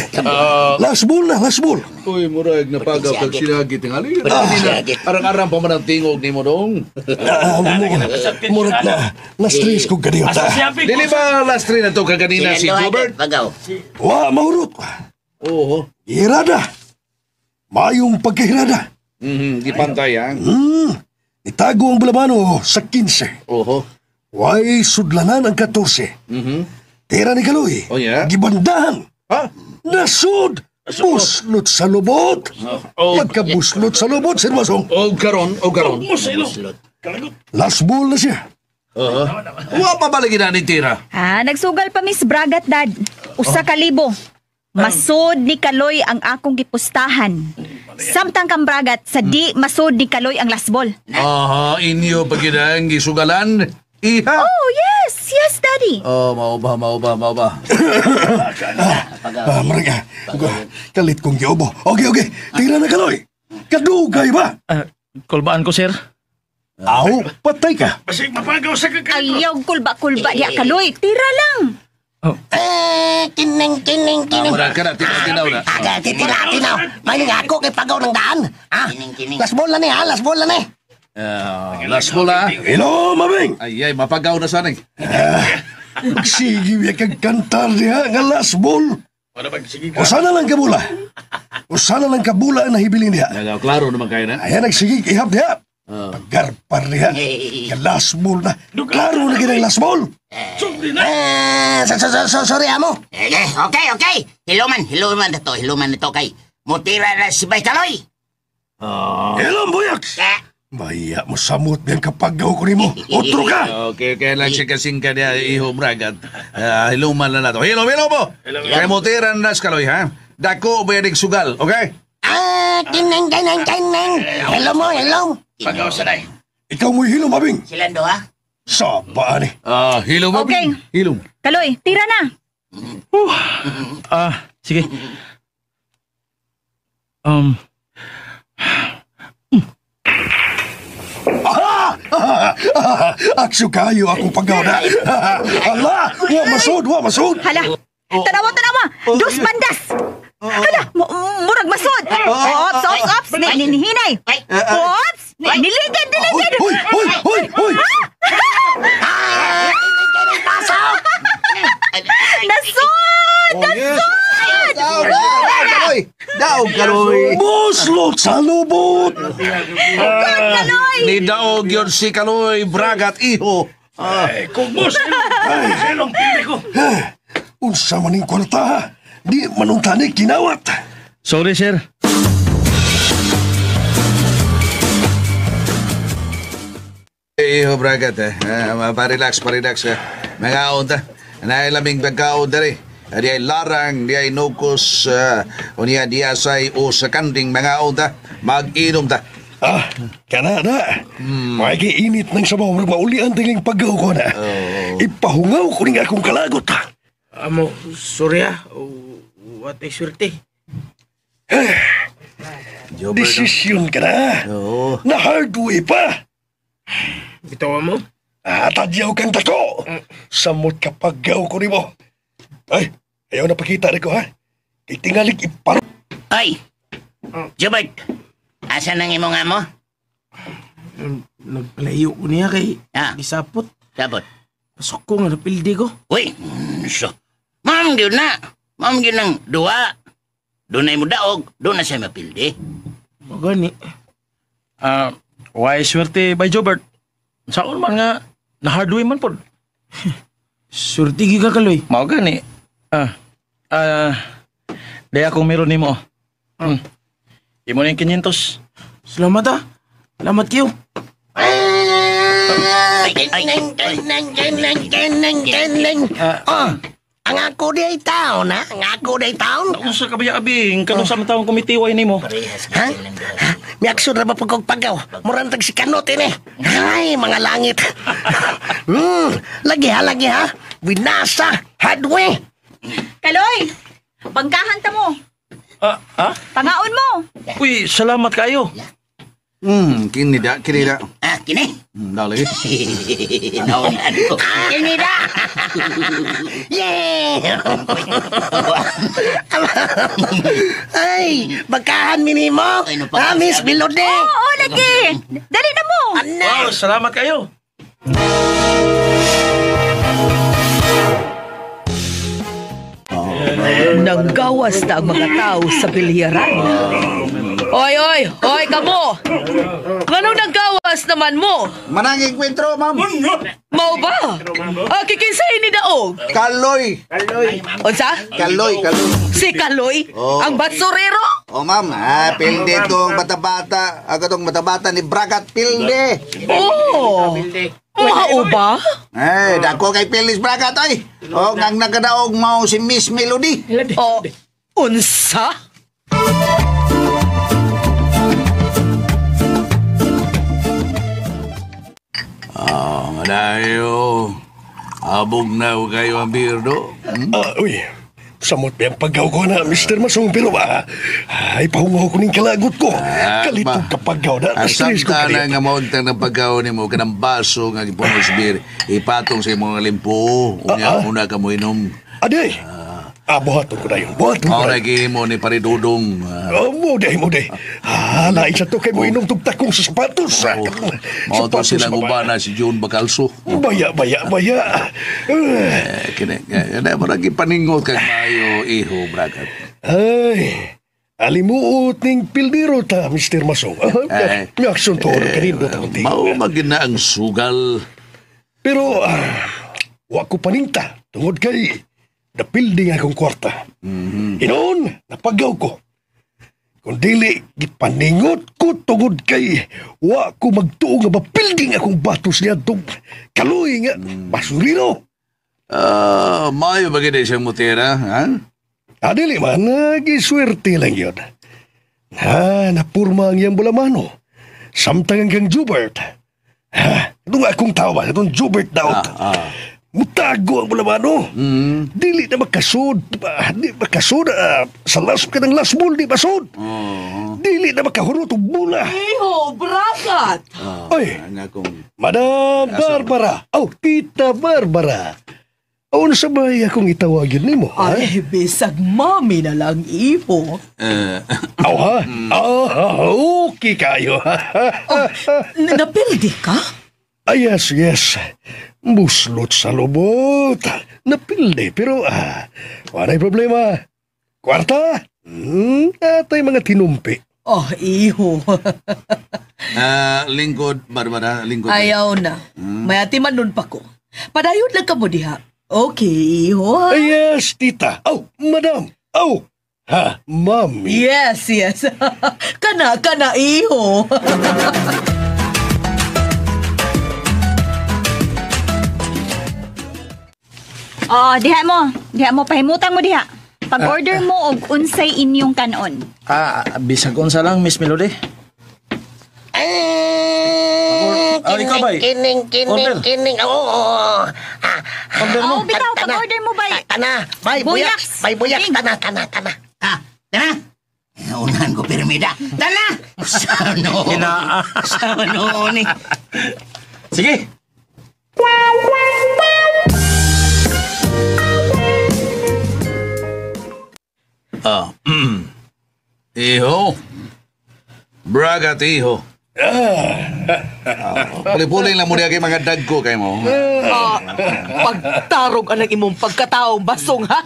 Last ball na, last ball. Uy, murag napagaw kag sinagi tingali. Arang-arang pa man ang tingog nimo dong. Murag na, na-stress kong kaniyota. Dili ba last three na to kaganina si Gilbert? Pagaw. Wa, mahurot. Oo. Hirada. Mayong pagkahirada. Gipantay ha. Itago ang Balabano sa 15. Oho. Way sudlanan ang 14. Tira ni Kaloy. Oh, yeah? Gibandahan. Ha? Nasud. Buslot sa lubot. Pagkabuslot sa lubot, Sir Masong. O karon, o karon. Last ball na siya. Oo. Wa pa ba lagi na ni tira? Ah, nagsugal pa Miss Bragat dad. 1,000. Masod ni Kaloy ang akong gipustahan. Samtang kang Bragat sa di masod ni Kaloy ang last ball. Aha, inyo pa gid ang gisugalan. Iha. Oh, yes. Yes, daddy. Oh, mao ba, mao ba, mao ba. Maraga. Kalit kong giobo. Okay, okay. Tira na Kaloy. Kadugay ba? Kulbaan ko, sir. Aw, patay ka. Basig mapagaw sa kakato. Ayaw kulba-kulba diya Kaloy. Tira lang. Kining, kining, kining. Murag ka na, tinaw na. Aga, tinaw. May nga ako kay pagaw ng daan. Ah, last ball na ni, ha? Last ball na ni. Last ball, ha? Hello, maming. Ay, ay, mapagaw na sana. Sige, biya kag kantar diha nga last ball. O sana lang kabula. O sana lang kabula ang nahibilin diha. Klaro naman kayo na. Ayan, nagsige, ihap diha. Paggarpar diha. Nga last ball na. Klaro na kinang last ball. Sorry, amo. Okay, okay. Hiluman na to, hiluman na to kay. Mutira na si Bay Kaloy. Hello, Boyax. Maya mo samot biyang kapagaw ko nimo. Otro ka! Okay, okay lang siya kasing kanya iho bragat. Hiluman na nato. Hilom, hilom mo! Kaya mutira na si Kaloy, ha? Dako ba yan sugal, okay? Kining, kining, kining. Hello mo, hello. Pagaw sa day. Ikaw mo'y hilom, abing. Silando, ha? Saba ni. Hilom, Okay. Hilom. Kaloy, tira na. Sige. Aksyo kayo akong pagaw na. Ala, wa masud, wa masud. Hala. Tanawa, tanawa. Dos bandas. Hala, murag masud. Ops, ops, ops. Nihinay. Ops. Niligid, niligid. Hoy, hoy, hoy, hoy. Pasok! Nasud! Nasud! Daog, daog, Kaloy. Buslot sa lubot. God, Kaloy! Ni daog yun si Kaloy, Bragat, iho. Kugmos, hilom, pili ko. Unsa man ning kwarta ha? Di manuntani kinawat. Sorry, sir. Iho, Bragat, eh. Pa-relax, pa-relax. Eh. Mga ta. Nailaming pagkaon dali. Di ay larang, di ay nukos, unya di asay o sa kanding mga ta. Mag-inom ta. Kana na. Makiinit ng sabaw, maulian tingling paggaw ko na. Ipahungaw ko ning akong kalagot. Amo, sorry ah. What ay swerte. Desisyon ka na. Oo. Na hard way pa. Bitaw mo? Tadyaw kang tako. Samot ka paggaw ko nimo. Ay, ayaw na pakita na ko ha. Kay tingalig iparo. Ay! Jubert, asa nang imong amo? Nagpalayo ko niya kay gisapot. Sapot? Pasok ko nga napildi ko. Uy, so, ma'am yun na. Ma'am yun ang duwa. Doon ay mo daog, doon na siya mapildi. Magani. Why swerte by Jobert? Saon man nga, na hard way man pod. Swerte gyud ka Kaloy. Mao gani. Di akong meron nimo. Imo na yung 500. Salamat ah. Salamat kayo. Kining, kining, kining, kining, kining. Oh, ang ako di taon, ha? Ang ako di taon. Unsa ka ba ya, abing? Kanung sa matawang kumitiway nimo? Ha? Miaksyon na ba pagkagpagaw? Murantag si Kanot ini. Ay, mga langit. Lagi ha, lagi ha. Winasa, hadwe. Kaloy, bangkahan ta mo. Ha? Pangaon mo. Uy, salamat kayo. Kini da, kini da. Ah, kini. Dali. Naunan ko. Kini da. Yeah! Ay, bangkahan minimo. Ah, Miss Melody. Oo, lagi. Dali na mo. Wow, salamat kayo. Nanggawas na ang mga tao sa bilyaran. Oy, oy, oy, kamo! Nganong nanggawas naman mo? Manang enkwentro, ma'am. Mao ba? Ah, kikinsay ni daog. Kaloy. Kaloy. Unsa? Kaloy, Kaloy. Si Kaloy? Oh. Ang basurero? Oh, ma'am. Ah, pilde tong bata-bata. Ako tong bata-bata ni Bragat Pilde. Oh. Mao ba? Eh, dako kay Pildes Bragat ay. Oh, ang nagkadaog mao si Miss Melody. Oh, unsa? Ah, madayo. Abog na ko kayo ang birdo. Uy, samot ba ang paggaw ko na, Mr. Masong, pero ay, pahungaw ko ning kalagot ko. Kalitog kapaggaw na, Asam stress ko ta na kalit. nga mauntang ng pagkaw ni mo, kanang baso nga gipuno sa beer, ipatong sa imong limpo. Unya, una ka mo inom. Aday! Buhaton ko na yun, buhaton ko Mao na na gihimo ni Paridudong. Oh, mo day, mo day. Lain sa to kay mo inom tug takong sa sapatos. Mao to silang ubana si June Bacalso. Baya, baya, baya. Eh, kini, kini, mo lagi paningot kag mayo, iho, Bragat. Ay, alimuot ning pildiro ta, Mr. Masong. Eh, May aksyon to, kanino ta kunti. Mao magina ang sugal. Pero, wa ko paninta, tungod kay napilding akong kwarta. Inoon, napagaw ko. Kung dili, gipaningot ko tungod kay wa ko magtuo nga mapilding akong batos niya tong Kaloy nga, basuriro. Mayo ba gini siyang mutira, ha? Dili man, giswerte lang yun. Napurma ang iyang bulamano. Samtang ang kang Jubert. Ha, itong akong tawa, itong Jubert daot. Mutago ang bulamano. Dili na makasud, di makasud, sa last ka ng last ball, di masud. Dili na makahurot og bula. Iho, Bragat! Oy, Madam Barbara. Oh, Tita Barbara. Unsa ba akong itawagin nimo? Ha? Ay, bisag mami na lang, iho. Aw ha? Oh, okay kayo. Napildi ka? Ay, yes, yes. Buslot sa lubot. Napildi, pero walay problema. Kwarta? Atay mga tinumpi. Oh, iho. Lingkod, Barbara, lingkod. Ayaw na. May atiman nun pa ko. Padayon lang ka mo diha. Okay, iho. Ay, yes, tita. Oh, madam. Oh, ha, mami. Yes, yes. Kana, kana, iho. Oh, diha mo. Diha mo, pahimutang mo diha. Pag-order mo og unsay inyong kanon. Bisag unsa lang, Miss Melody. Ikaw ba? Kining, kining, Order. kining. Oo. Order mo. Oh, bitaw, pag-order mo bay. Tana, bay buyaks, bay buyaks, tana, tana, tana. Ah, tana. Unahan ko pirmida. Tana! Sano? Hinaa. Sano ni? Sige. Iho. Bragat, iho. Puli-puli lang mo niya kay mga dagko kay mo. Pagtarog anang imong pagkataong basong, ha?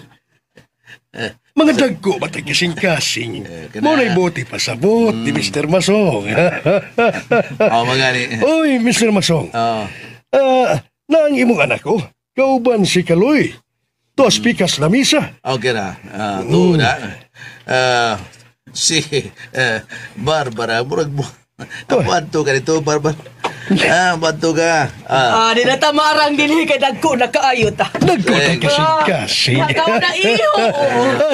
Mga dagko ba kasing-kasing? Mo na'y bote pasabot ni Mr. Masong. Oh, magani. Oy, Mr. Masong. Na ang imong anak ko, kauban si Kaloy. Tuas pikas na misa. Okay na. Tuo na. Si Barbara, murag mo. Apo ka nito, Barbara. Bato ka. Ah, di na tamarang dinhi kay dagko na kaayo ta. Dagko na kasing-kasing. Hakaw na iho.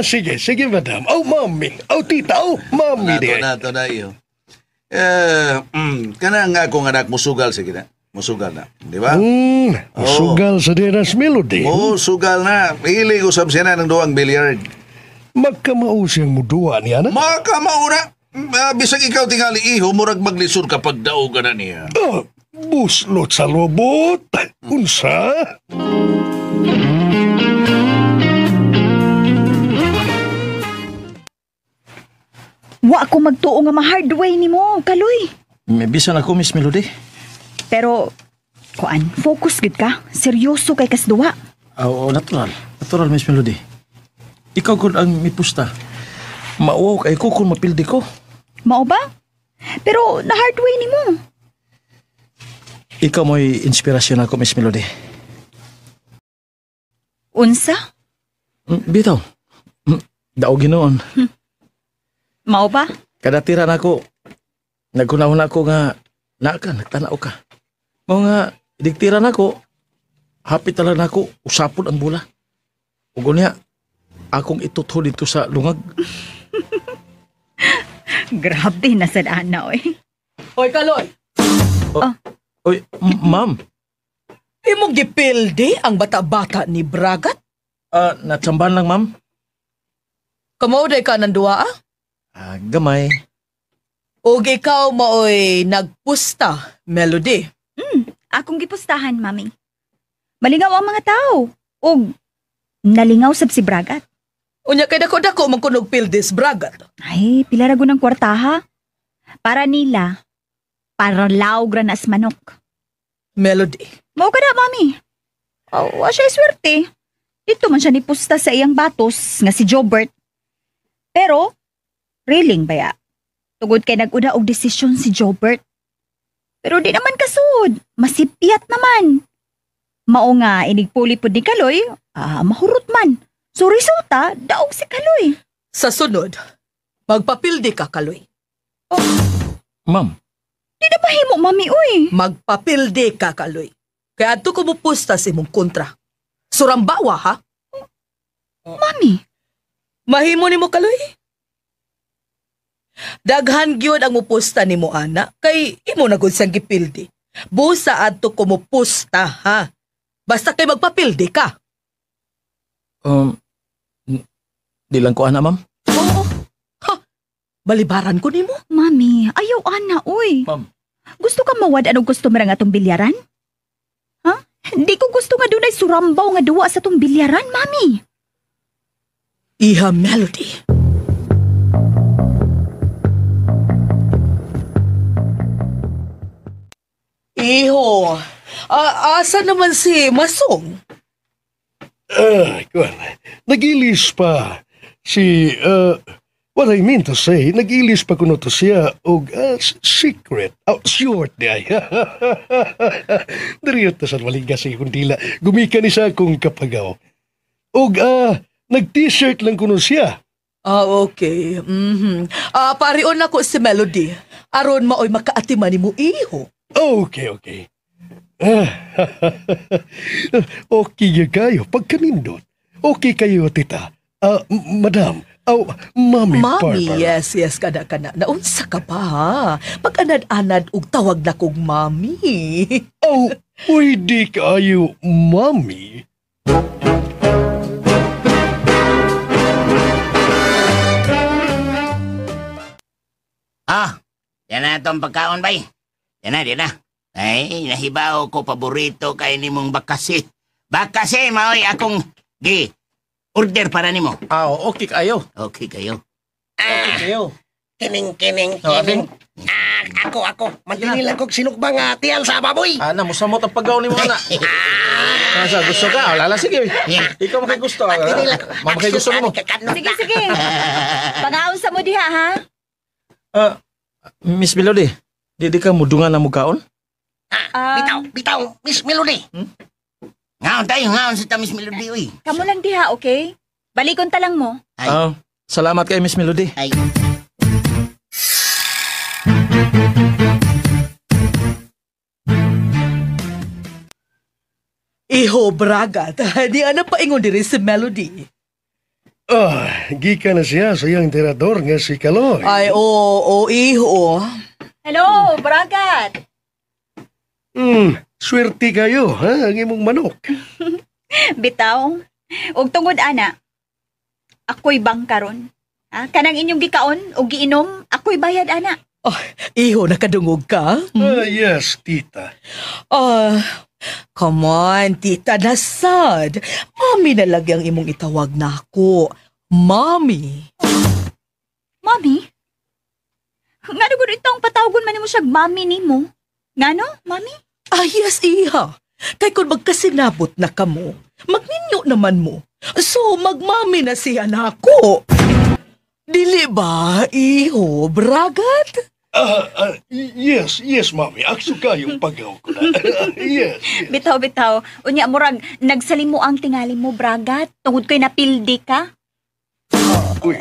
Sige, sige, madam. Oh, mami. Oh, tita. Oh, mami. Na to na iyo. Kana nga akong anak musugal sige na. Musugal na, di ba? Musugal sa Deras Melody. Oo, sugal na. Hilig usab siya na ng duwang billiard. Magkamao siyang muduwa niya na? Magkamao na. Bisag ikaw tingali iho, murag maglisod kapag daog ka na niya. Buslot sa lobot. Unsa? Wa ko magtuo nga ma-hard way nimo, Kaloy. May bisan ako, Miss Melody. Pero, kuan, focus gud ka. Seryoso kay kasduwa. Oo, natural. Natural, Miss Melody. Ikaw gud ang mipusta. Mauwaw kay ko kung mapildi ko. Mao ba? Pero na-hard way nimo. Ikaw mo'y inspirasyon ako, Miss Melody. Unsa? Bitaw. Daog ginoon. Mao ba? Kada tira na ako, nagkunahon ako nga, naa ka, nagtanaw ka. Mao nga, diktira na ako, hapit talaga na ako, usapon ang bula. Ug unya, akong itutho dito sa lungag. Grabe na sad ana, oy. Oy, Kaloy. Oy, ma'am. Imong gipildi ang bata-bata ni Bragat? Natsambahan lang, ma'am. Kamao day ka ng duwa, ah? Gamay. Og ikaw maoy nagpusta, Melody. Akong gipustahan, mami. Malingaw ang mga tao. Og nalingaw sab si Bragat. Unya kay dako-dako man kunog pildis Bragat. Ay, pila ra ng kwartaha. Para nila, para laog ra na as manok. Melody. Mao ka na, mami. Oh, wa siya swerte. Dito man siya nipusta sa iyang batos nga si Jobert. Pero, reeling baya. Tugod kay nag-una og desisyon si Jobert. Pero di naman kasud. Masipyat naman. Mao nga, inigpuli pod ni Kaloy, mahurot man. So resulta, daog si Kaloy. Sa sunod, magpapildi ka, Kaloy. Oh. Ma'am. Di na mahimo, mami, uy. Magpapildi ka, Kaloy. Kaya adto ko mupusta sa imong kontra. Surambawa, ha? Oh. Mami. Mahimo nimo, Kaloy. Daghan gyud ang mupusta nimo, ana, kay imo na gud siyang gipildi. Busa adto ko mupusta, ha? Basta kay magpapildi ka. Di lang ko ana, ma'am. Oo. Ha? Balibaran ko nimo? Mami, ayaw ana, uy. Ma'am. Gusto ka mawad anong customer ang atong bilyaran? Ha? Di ko gusto nga dunay surambaw nga duwa sa atong bilyaran, mami. Iha, Melody. Iho, asa naman si Masong? Kuan, nag-ilis pa si, what I mean to say, nag-ilis pa kuno to siya og secret, short di ay. Diriyo ta sa walinga sa kundila, gumika ni sa akong kapagaw. Og nag-t-shirt lang kuno siya. Okay. Mm-hmm. Parion nako si Melody. Aron maoy makaatiman nimo iho. Okay, okay. Okay kayo, pagkanindot. Okay kayo, tita. Madam, mami, Mami, Barbara. yes, yes, kada kana. Naunsa ka pa, ha? Pag-anad-anad og tawag na kog mami. Oh, pwede kayo, mami. Yan na itong pagkaon, bay. Yan na, yan na. Ay, nahibaw ko paborito kay nimong bakasi. Bakasi, maoy akong gi order para nimo. Okay kayo. Okay kayo. Okay kayo. Kining, kining, kining. Ako. Mantini lang kog sinukbang tiyan sa baboy. Ana, musamot ang paggaw ni mo, ana. Nasa, gusto ka? Wala lang, sige. Ikaw makigusto. Makigusto mo. Sige, sige. Pangaon sa mo diha, ha? Miss Melody, di ka mudungan na mukaon? Bitaw, Miss Melody. Ngaon tayo, ngaon sa ta, Miss Melody, uy. Kamu lang diha, okay? Balikon ta lang mo. Salamat kay Miss Melody. Ay. Iho, Bragat. Di ana paingon diri si Melody. Ah, gikan na siya sa iyang tirador nga si Kaloy. Ay, oo, iho. Hello, Bragat. Swerte kayo, ha? Ang imong manok. Bitaw. Og tungod ana, ako'y bangkaron. Ha? Kanang inyong gikaon o giinom, ako'y bayad ana. Oh, iho, nakadungog ka? Ah, yes, tita. Ah, come on, tita nasad. Mami na lagi ang imong itawag na ako. Mami. Mami? Ngano gud itong patawagon man nimo siyag mami nimo? Ngano, mami? Ah, yes, iha. Kay kung magkasinabot na kamo, magninyo naman mo. So, magmami na siya na ako. Dili ba, iho, Bragat? Yes, yes, mami. Akso kayong pagaw ko na. Yes, yes. Bitaw, bitaw. Unya, murag, nagsalimo ang tingali mo, Bragat. Tungod ko'y napildi ka. Uy,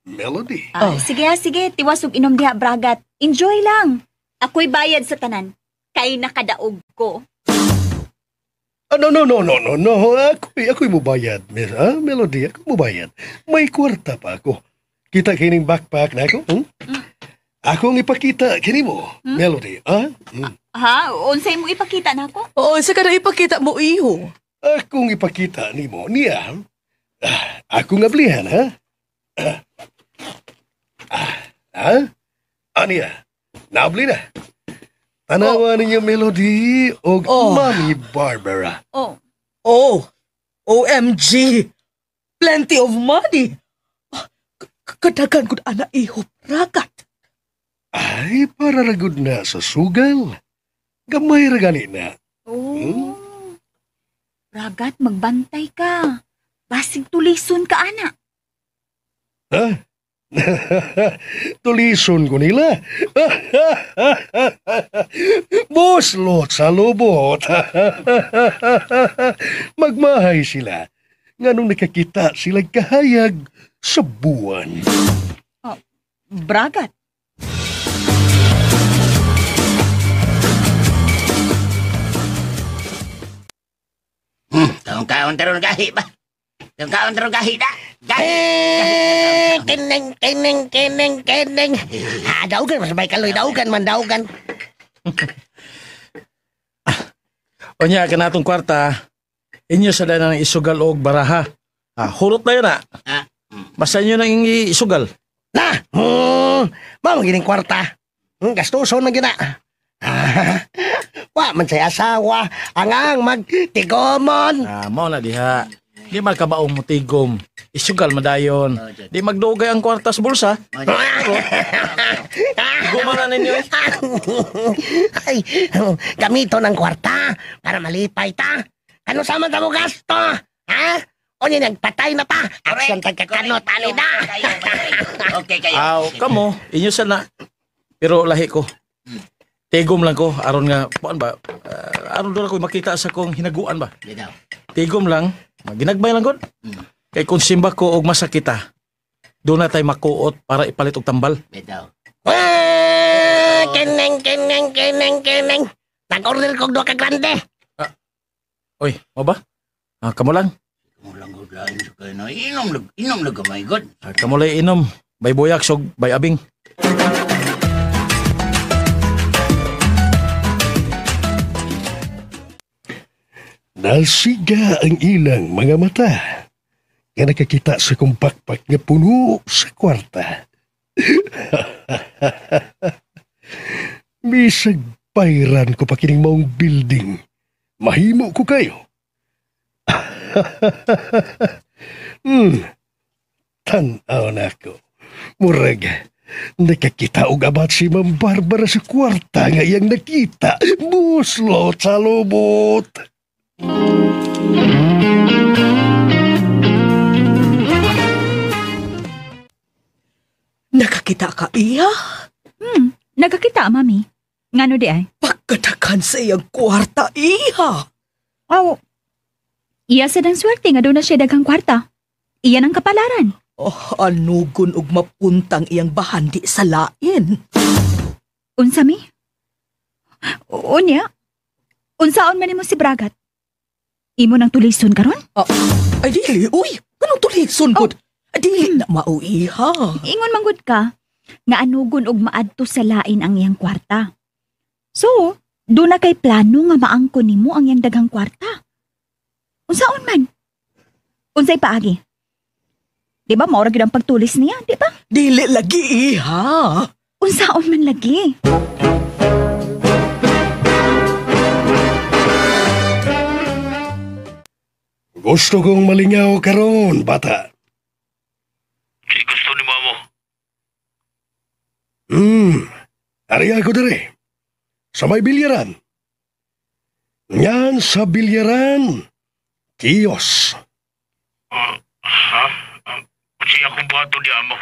Melody. Ah, sige, ha, sige. Tiwas og inom diha, Bragat. Enjoy lang. Ako'y bayad sa tanan. Kay nakadaog ko. Ah, no, no, no, no, no, no. Ako'y mubayad, Miss, Melody. Ako mubayad. May kwarta pa ako. Kita kining backpack na ako? Hmm? Akong ipakita kini mo, Melody. Ah? Hmm. Ha? Unsay mo ipakita na ako? Oo, sa kada ipakita mo, iho. Akong ipakita nimo niya. Akong ablihan, ha? Ha? Aniya? Naabli na. Tanawa ninyo Melody og Mami Barbara. Oh. Oh. OMG. Plenty of money. Kadagan gud ana iho, Bragat. Ay, para ragud na sa sugal. Gamay ra gani na. Oh. Bragat, magbantay ka. Basig tulison ka, ana. Ha? Tulison ko nila. Buslot sa lubot. Magmahay sila. Nganong nakakita sila kahayag sa buwan. Oh, Bragat. Kaon-kaon taron gahi ba? Kaon-kaon taron gahi da. Gahi. Kining, kining, kining, kining. Ah, daugan, mas may kaloy, daugan man, daugan. Onya, kanatong kwarta, inyo sa dahil ng isugal og baraha. Ah, hurot na yun, ah. Basta inyo nang isugal. Na! Mao gining kwarta. Gastuson man gina. Wa man say asawa, ang magtigomon. Ah, mao na diha. Di magkabaong mo tigom. Isugal madayon. Di magdugay ang kwarta sa bulsa. Tigoma na ninyo eh. Ay, gamito ng kwarta para malipay ta. Ano sa man ta mo gasto? Ha? O niya, nagpatay na ta. Action tagkakanot, ani na. Okay kayo. Aw, kamo, inyo sana. Pero lahi ko. Tigom lang ko, aron nga, kuan ba? Aron doon ako makita sa kong hinaguan ba? Tigom lang, ginagmay lang gud. Kay kung simba ko og masakita, doon na tayo makuot para ipalit og tambal. Bitaw. Kining, kining, kining, kining. Nag-order kog duha ka grande. Oy, mo ba? Ah, kamo lang. Kamo lang gud lain sa kayo na. Inom lag gamay gud. Ah, kamo lang inom. Bay boyak sog bay abing. Nasiga ang ilang mga mata. Nga nakakita sa kong backpack nga puno sa kwarta. Bisag bayran ko pa kining maong building. Mahimo ko kayo. Tan-aw na ako. Murag, nakakita og abat si Ma'am Barbara sa kwarta nga iyang nakita. Buslot sa lubot. Nakakita ka, iya? Nagakita, mami. Ngano di ay? Pagkatakan sa iyang kwarta, iha. Aw, iya sa dang swerte nga doon na siya daghang kwarta. Iyan ang kapalaran. Oh, anugon og mapuntang iyang bahandi sa lain. Unsa mi? Unya? Unsaon man nimo si Bragat? Imo nang tulison karon? Ay, dili, uy! Anong tulison, oh. Dili na mauwi, ha? Ingon manggod ka, nga anugon og maadto sa lain ang iyang kwarta. So, doon na kay plano nga maangko nimo ang iyang daghang kwarta. Unsaon man? Unsay paagi? Di ba maura gyud ang pagtulis niya, di ba? Dili lagi, ha? Unsaon man lagi? Gusto kong malingaw karon, bata. Si gusto ni mamo. Ari ako diri. Sa may bilyaran. Ngan sa bilyaran, kiyos. Ha? Kasi akong buhato di amo.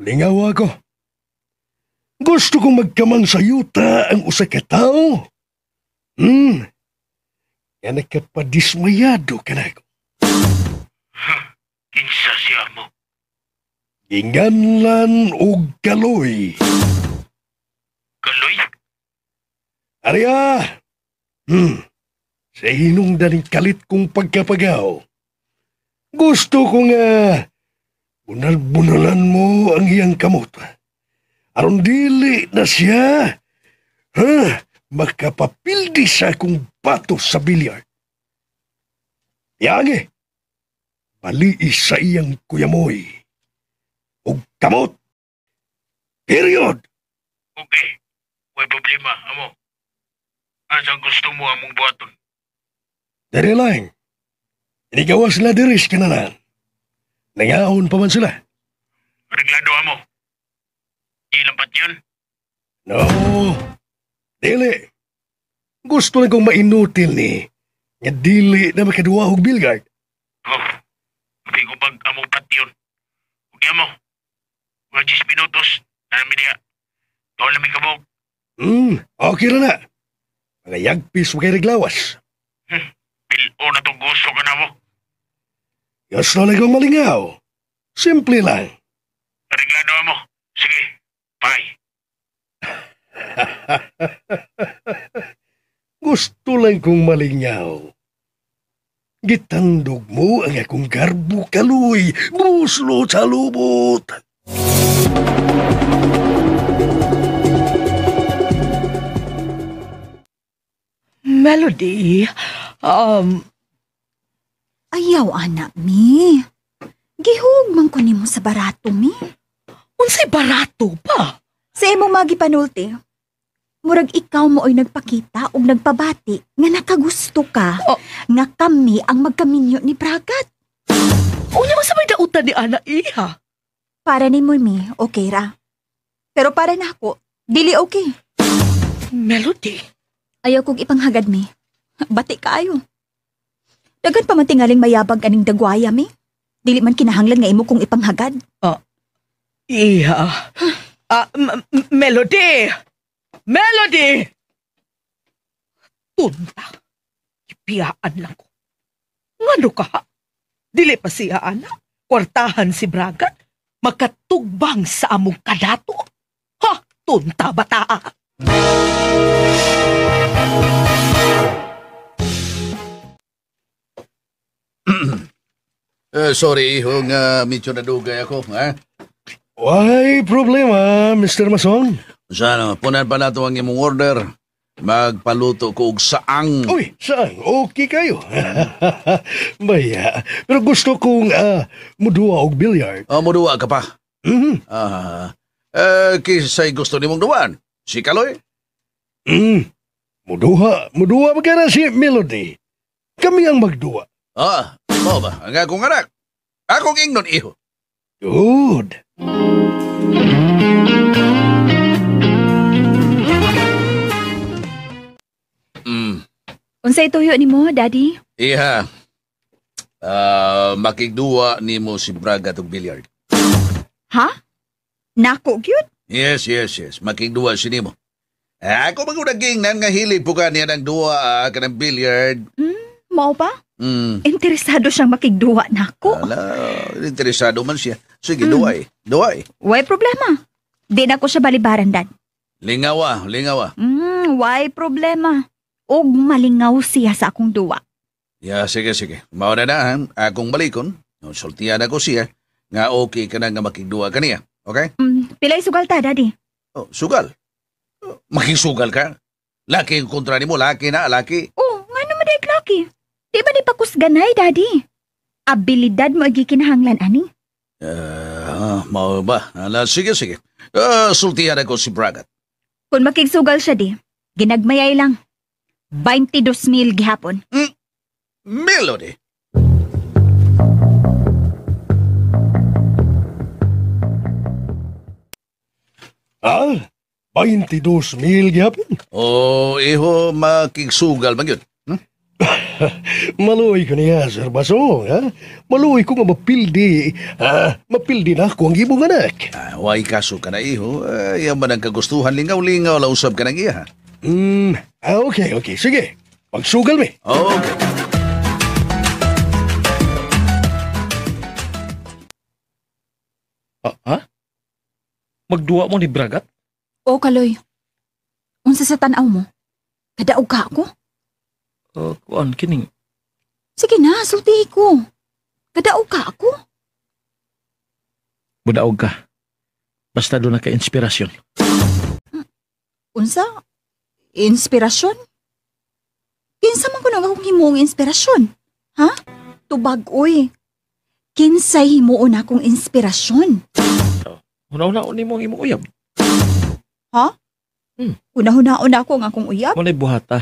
Lingaw ako. Gusto kong magkamang sa yuta ang usa ka tawo. Nga nakapadismayado ka na ako. Kinsa siya mo? Ginganlan og kaloy. Kaloy? Arya! Sa hinungdan kalit kong pagkapagaw. Gusto ko nga bunal-bunalan mo ang iyang kamot. Aron dili na siya, ha, makapapildi sa akong bato sa bilyar. Yangi, balii sa iyang kuyamoy. Og kamot. Period. Okay. May problema, amo. Asa gusto mo among buhaton? Dere lang. Inigawa sila diri sa kanalan. Nangaon pa man sila. Reglado, amo. Ilampat yun? No. Dili. Gusto lang kong mainutil ni. Nga dili na makaduwa og bilgard. Oh. Abi ko pag among patyon. Okay, amo. Mga 10 minutos. Nami diya. Tuwan lang may kabog. Okay ra na. Mga yagpis mo kay reglawas. Pilo na itong gusto ka na mo. Gusto lang kong malingaw. Simple lang. Reglado mo. Sige. Bye. Gusto lang kong malingaw. Gitandog mo ang akong garbo kaloy. Buslo sa lubot. Melody, Ayaw, anak mi. Gihugman ko nimo sa barato, mi. Unsay barato pa? Sa imong magipanulti, murag ikaw mo oy nagpakita og nagpabati nga nakagusto ka, Oh. nga kami ang magkaminyo ni Bragat. Unya man sa may dautan ni Ana iha. Para ni mo, mi, okay ra. Pero para nako, dili okay. Melody. Ayaw kong ipanghagad, mi. Bati kaayo. Dagan pa man tingaling mayabag aning dagwaya, mi. Dili man kinahanglan nga imo kong ipanghagad. Iha. Melody! Melody! Tunta. Ipiyaan lang ko. Ngano ka? Dili pa siya, ana. Kwartahan si Bragat. Makatugbang sa among kadato. Ha! Tunta bataa. Sorry, iho nga medyo nadugay ako, ha? Why problema, Mr. Mason? Sana, punan pa nato ang imong order. Magpaluto ko og saang. Uy, saan? Okay kayo. Baya. Pero gusto kong muduwa og billiard. Oh, muduwa ka pa? Mm-hmm. Kisay gusto nimong duwan? Si Kaloy? Muduha. Muduha ba ka na si Melody? Kami ang magduwa. Ah, mo ba? Ang akong anak. Akong ingnon, iho. Good. Unsay tuyo nimo, Daddy? Iha. Makigduwa nimo si Braga og billiard. Ha? Nako gyud? Yes, yes, yes. Makigduwa si nimo. Ako magunaging nan nga hilig po ka niya ng duwa ka ng billiard. Mao pa? Interesado siyang makigduwa nako. Ala, interesado man siya. Sige, duwa eh. Duwa eh. Way problema. Di na ko siya balibaran, Dad. Lingawa, lingawa. Way problema. Og malingaw siya sa akong duwa. Ya, sige, sige. Mao na na, ha? Akong balikon. Sultian ako siya nga okay ka na nga makigduwa kaniya. Okay? Pilay sugal ta, Daddy. Oh, sugal? Oh, makisugal ka? Laki ang kontra nimo, laki na, laki. Oh, nga naman dahil laki. Di ba di pa kusganay, Daddy? Abilidad mo gikinahanglan ani. Mao ba? Ala, sige, sige. Sultihan ako si Bragat. Kung makigsugal siya di, ginagmayay lang. 22,000 gihapon. Melody! Ah, 22,000 gihapon? Oh, iho, makigsugal man yun. Maluoy ko niya, Sir Basong, ha? Maluoy ko nga mapildi. Mapildi na ako ang imong anak. Way kaso ka na, iho. Yan man ang kagustuhan. Lingaw-lingaw, lausab ka ng iya. Okay, okay. Sige, magsugal mi. Okay. Ha? Magduwa mo ni Bragat? O, Kaloy. Unsa sa tan-aw mo? Kadaog ka ako? Kuan, kining. Sige na, sultihi ko. Kadaog ka ako? Budaog ka. Basta doon na ka-inspirasyon. Unsa? Inspirasyon? Kinsa man kuno akong himuong inspirasyon? Ha? Tubag, oy. Kinsay himuon akong inspirasyon? Huna-hunaon nimo ang imong uyab. Ha? Huna-hunaon ako ang akong uyab? Muna'y buhata.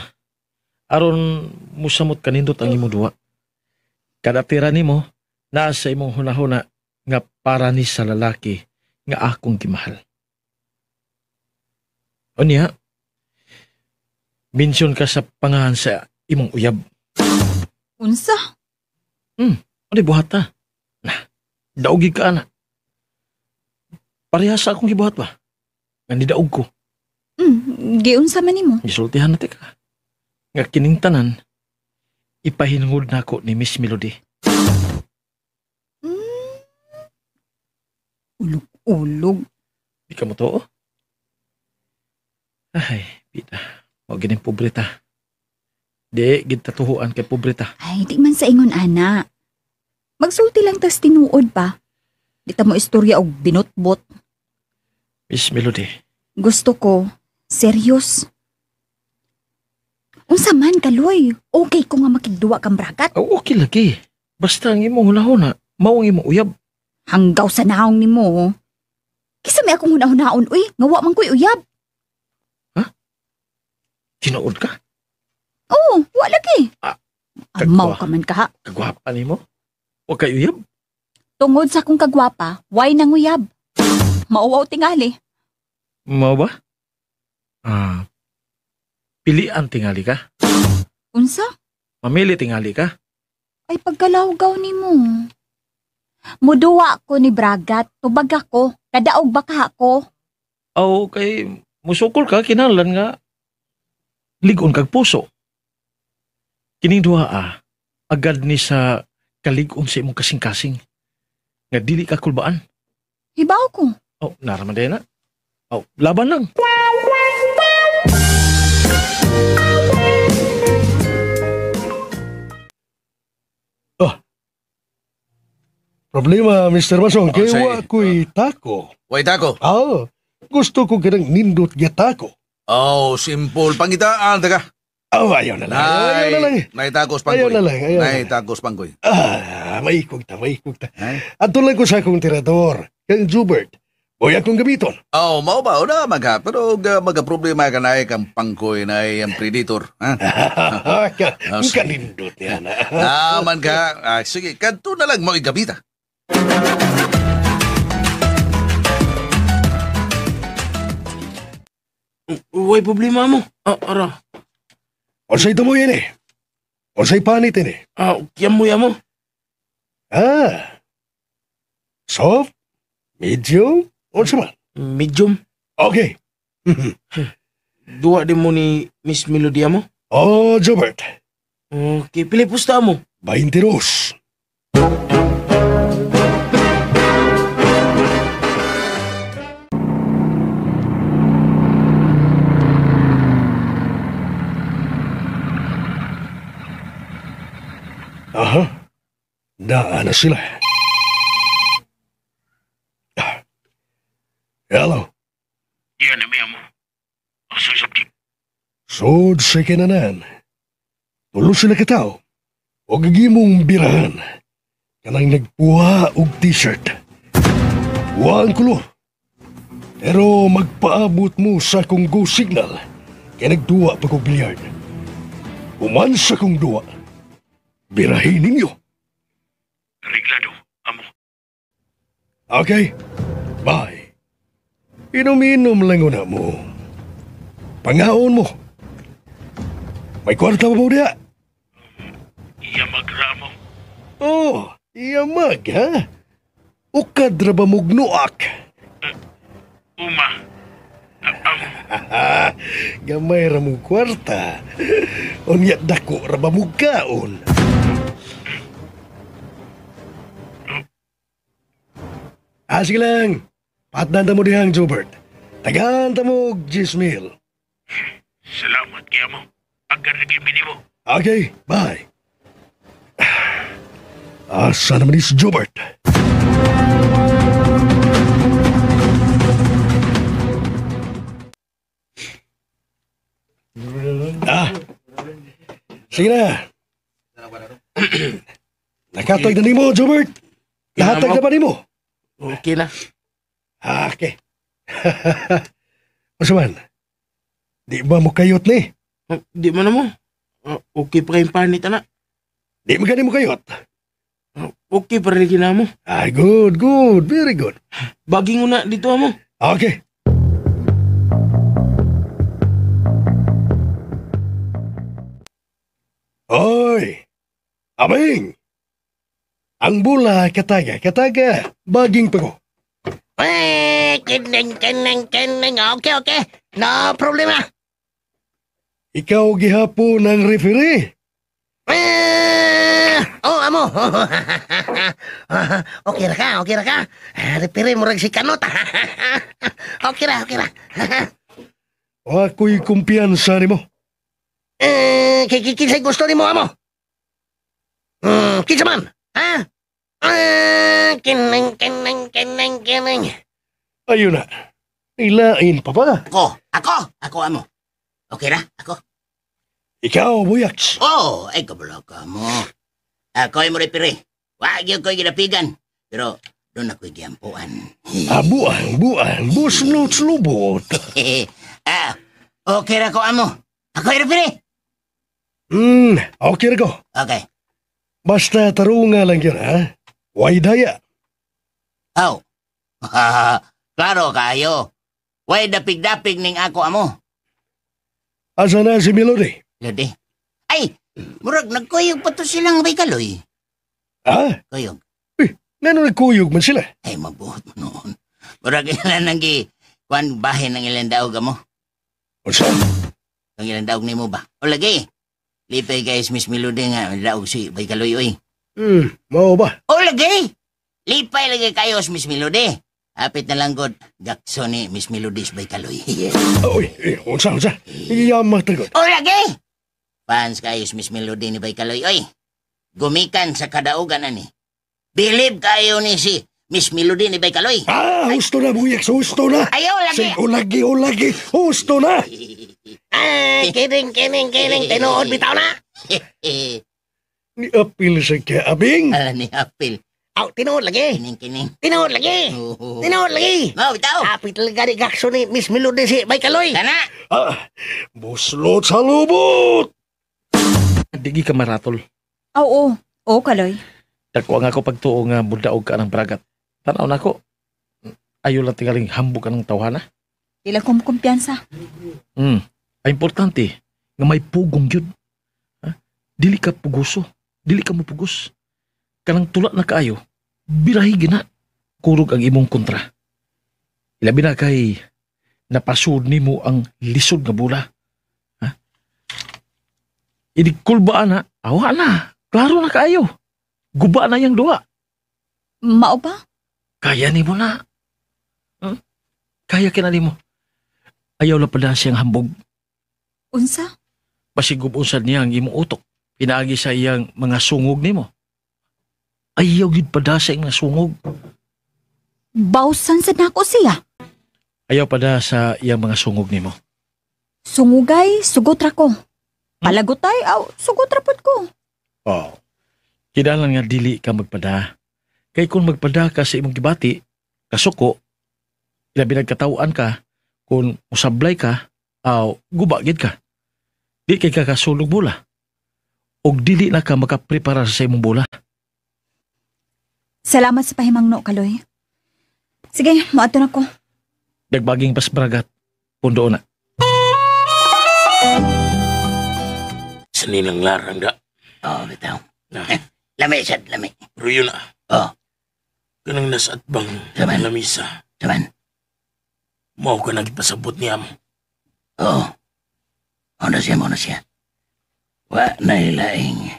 Aron musamot kanindot ang imong duwa. Kada tira nimo, naa sa imong hunahuna nga para ni sa lalaki nga akong gimahal. Unya, minsyon ka sa pangahan sa imong uyab. Unsa? Muna'y buhata. Nah, daogi ka ana. Pareha sa akong gibuhat ba? Nga nidaog ko. Giunsa man nimo? Gisultihan na ka. Nga kining tanan, ipahinungod nako ni Miss Melody. Ulog-ulog. Di ka mo to? Ay, bida. Mao gining pobreta. Di, gid tatuhuan kay pobreta. Ay, di man sa ingon, ana. Magsulti lang tas tinuod pa. Di ta mo istorya og binotbot. Miss Melody. Gusto ko, serious. Unsa man, Kaloy? Okay ko nga makigduwa kang Bragat. Oh, okay lagi. Basta ang imong hunahuna, mao ang imong uyab. Hanggaw sa naong nimo. Kisa may akong hunahunaon, uy. Ngawa man ko'y uyab. Ha? Tinuod ka? Oo, wa lagi. Amaw ka man kaha. Kagwapa nimo? Wa kay uyab? Tungod sa akong kagwapa, way nang uyab. Mauwaw tingali. Mao ba? Pilian tingali ka? Unsa? Mamili tingali ka? Ay pagkalawgaw nimo. Muduwa ko ni Bragat, tubag ako, kadaog baka ako. Aw, kay musukol ka, kinahanglan nga ligon kag puso. Kining duha agad ni sa kalig-on sa imong kasing-kasing. Nga dili ka kulbaan. Hibaw ko. Oh, naraman din na. Oh, laban lang. Oh. Problema, Mr. Basong, kay Oh, wa ko'y tako. Way tako? Oo. Gusto ko kanang nindot nga tako. Oh, simple. Pangitaan, taga. Oh, ayaw na lang. Ayaw na lang. Nay tacos pangkoy. Ayaw na lang, ayaw na Nay lang. tacos pangkoy. Maikog ta, maikog ta. Adto lang ko sa akong tirador, kang Jubert. Boy akong gamiton. Oh, mao ba? Una, maga. Pero maga-problema ka na kang pangkoy na ang predator. Ha? Kanindot niya na. Naman ka. Sige, kadto na lang mo igabita. Way problema mo. Ara. Unsay tumo yan eh? Unsay panit ini? Kiyam mo yan mo. Soft? Medium? Unsa man? Medium. Okay. Duwa din mo ni Miss Melodia mo? Oh, Jobert. Okay, pili pusta mo. 22. Naa na sila. Hello. Yan na mo. Asa subject? Sud sa kinanan. Tulo sila kataw. O gigimong birahan. Kanang nagpuha og t-shirt. Wa ang kolor. Pero magpaabot mo sa akong go signal. Kaya nagduwa pa kong bilyard. Uman sa kong duwa. Birahin ninyo. Reglado, amo. Okay. Bye. Inom-inom lang una mo. Pangaon mo. May kwarta pa mo diya? Iyamag ramo. Oh, iyamag, ha? Ukad ra ba mog nuak? Uma. Gamay ra mong kwarta. Unya dako ra ba mog kaon? Ah, sige lang. Patnan ta mo dihang, Jobert. Tagaan ta mo og 10 mil. Salamat kaya mo. Agar naging mo. Okay, bye. Asa naman ni si Jobert? Ah, sige na. Nakatag na nimo, Jobert. Nahatag na ba nimo? Okay na. Ah, okay. Unsa man? Di ba mo kayot ni? Di man na mo. Okay pa kayong panit, anak. Di man gani mo kayot? Okay pa rin mo. Ah, good, good. Very good. Baging una dito mo. Okay. Oy! Aming! Ang bula, kataga, kataga. Baging pa ko. Eh, kining, kining, kining. Okay, okay. No problema. Ikaw gihapon ang referee. Eh, oh, amo. Okay ra ka, okay ra ka. Referee murag si Kanot. Okay ra, okay ra. Ako'y kumpiyansa nimo. Eh, kinsay gusto nimo, amo? Kinsa man? Ha? Kining, kining, kining, kining. Ayun na. Ilain pa ba? Ako, amo. Okay ra, ako. Ikaw, Buyaks. Oh, ay kabalo ka mo. Ako ay mo referee. Wag yun ko'y ginapigan. Pero doon ako'y giampuan. Ah, buang, buang. Buslot, lubot. Ah, okay ra ko, amo. Ako ay referee. Okay ra ko. Okay. Basta tarunga lang yun, ha? Way daya. Aw. Klaro kayo. Way dapig-dapig ning ako, amo. Asa na si Melody? Melody? Ay, murag nagkuyog pa to silang may kaloy. Ah? Kuyog. Eh, ngano nagkuyog man sila? Ay, mabuot mo noon. Murag ilan ang kuan bahin ng ilang daog, amo. Unsa? Ang ilang daog nimo ba? O lagi. Lipay guys, Miss Melody nga, daog si Bay Kaloy, oy. Mao ba? O lagi! Lipay lagi kayo, Miss Melody. Hapit na lang god, gakso ni Miss Melody Bay Kaloy. Oy, unsa, unsa? Iyamang tagod. O lagi! Fans kayo, Miss Melody ni Bay Kaloy, oy. Gumikan sa kadaugan ani. Believe kayo ni si Miss Melody ni Bay Kaloy. Ah, husto na, Buyaks, husto na. Ayaw, lagi. Sige, o lagi, o lagi, husto na. Ay, kining, kining, kining, tinuod bitaw na. Ni Apil sa kaabing. Ala ni Apil. Aw, tinuod lagi. Kining, kining. Tinuod lagi. Tinuod lagi. Mao, bitaw. Apit talaga ni gakso ni Miss Melody si Bay Kaloy. Kana. Ah, buslot sa lubot. Digi ka maratol. Oo, oo, Kaloy. Dako ang ako pagtuo nga mudaog ka ng bragat. Tanaw na ko. Ayaw lang tingaling hambog ka ng tawhana. Di lang ko kumpiyansa. Ang importante nga may pugong yun. Ha? Dili ka puguso. Dili ka mupugos. Kanang tula na kaayo, birahi gina. Kurog ang imong kontra. Ilabi na kay napasud nimo ang lisod nga bula. Ha? Idigkulba na, awa na. Klaro na kaayo. Guba na yang duwa. Mao ba? Kaya nimo na. Kaya kina nimo. Ayaw na pala siyang hambog. Unsa? Basigub-unsad niya ang imong utok. Pinaagi sa iyang mga sungog nimo. Ayaw gid pada sa iyang nasungog. Bawsan sad nako siya. Ayaw pada sa iyang mga sungog nimo. Sungugay, sugot ra ko. Palagutay, aw, sugot ra pud ko. Oh. Kinahanglan nga dili ka magpada. Kay kung magpada ka sa imong gibati, kasuko, ilabi nagkatawaan ka, kung usablay ka, aw, guba gid ka. Di kay ka kasulog bola. Og dili na ka makaprepara sa imong bola. Salamat sa pahimangno, Kaloy. Sige, moadto na ko. Dagbaging pas bragat. Pundo na. Sa nilang larang da. Oh, bitaw. Lami, sad, lami. Pero yun na. Oh. Kanang nasa atbang Saman. lamisa. Saman. Mao ka nagpasabot niya mo. Oo. Mao na siya, mao na siya. Wa na ilaing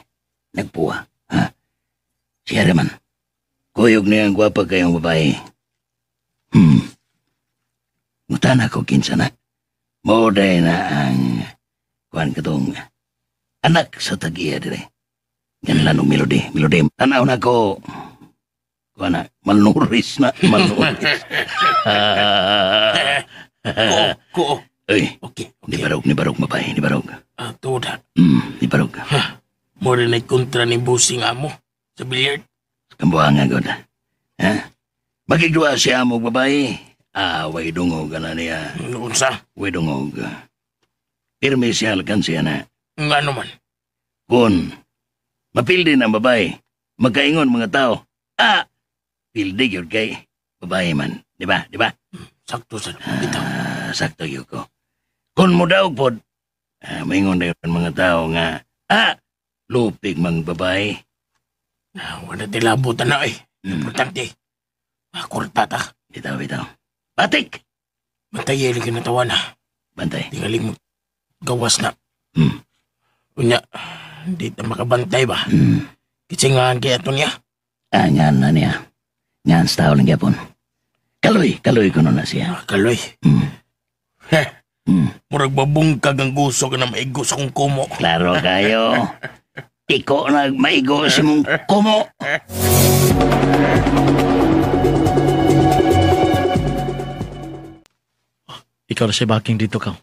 nagpuwa. Ha? Siya raman. Kuyog niya ang gwapa kayong babae. Mutan ako kinsa na. Mao day na ang kuan katong anak sa tag-iya dire. Ganlan og melody, melody. Tanaw na ko. Kuan na, malnuris na, malnuris. Ko. Uy, okay, okay. Ni barog mabay, ni barog. Ah, tuod. Ni barog. Mo rin ay kontra ni Busing amo sa billiard. Kambuha nga, god. Ha? Magigduwa siya mo, babae. Ah, way dungog na niya. Unsa? Way dungog. Pirmi siya alkan siya na. Nga naman? Kung mapildi ng babae, magkaingon mga tao, ah, pildi yun kay babae man. Di ba? Di ba? Sakto sa ah, sakto yun ko. Kung mo daw pod, maingon na yun mga tao nga, ah, lupig mang babae. Ah, wala tilabutan na eh. Importante. Ah, kurta ta. Bitaw, bitaw. Batik! Bantay, ilig na tawa na. Bantay. Tingaling mo. Gawas na. Unya, di ta makabantay ba? Kitsingahan kaya ito niya. Ah, ngan na niya. Ngan sa tao lang gyapon. Kaloy, kaloy ko na siya. Ah, kaloy. Heh. Murag babungkag ang gusto ka na maigo sa kong kumo. Klaro kayo. Tiko na maigo sa mong kumo. Ikaw na si backing dito ka.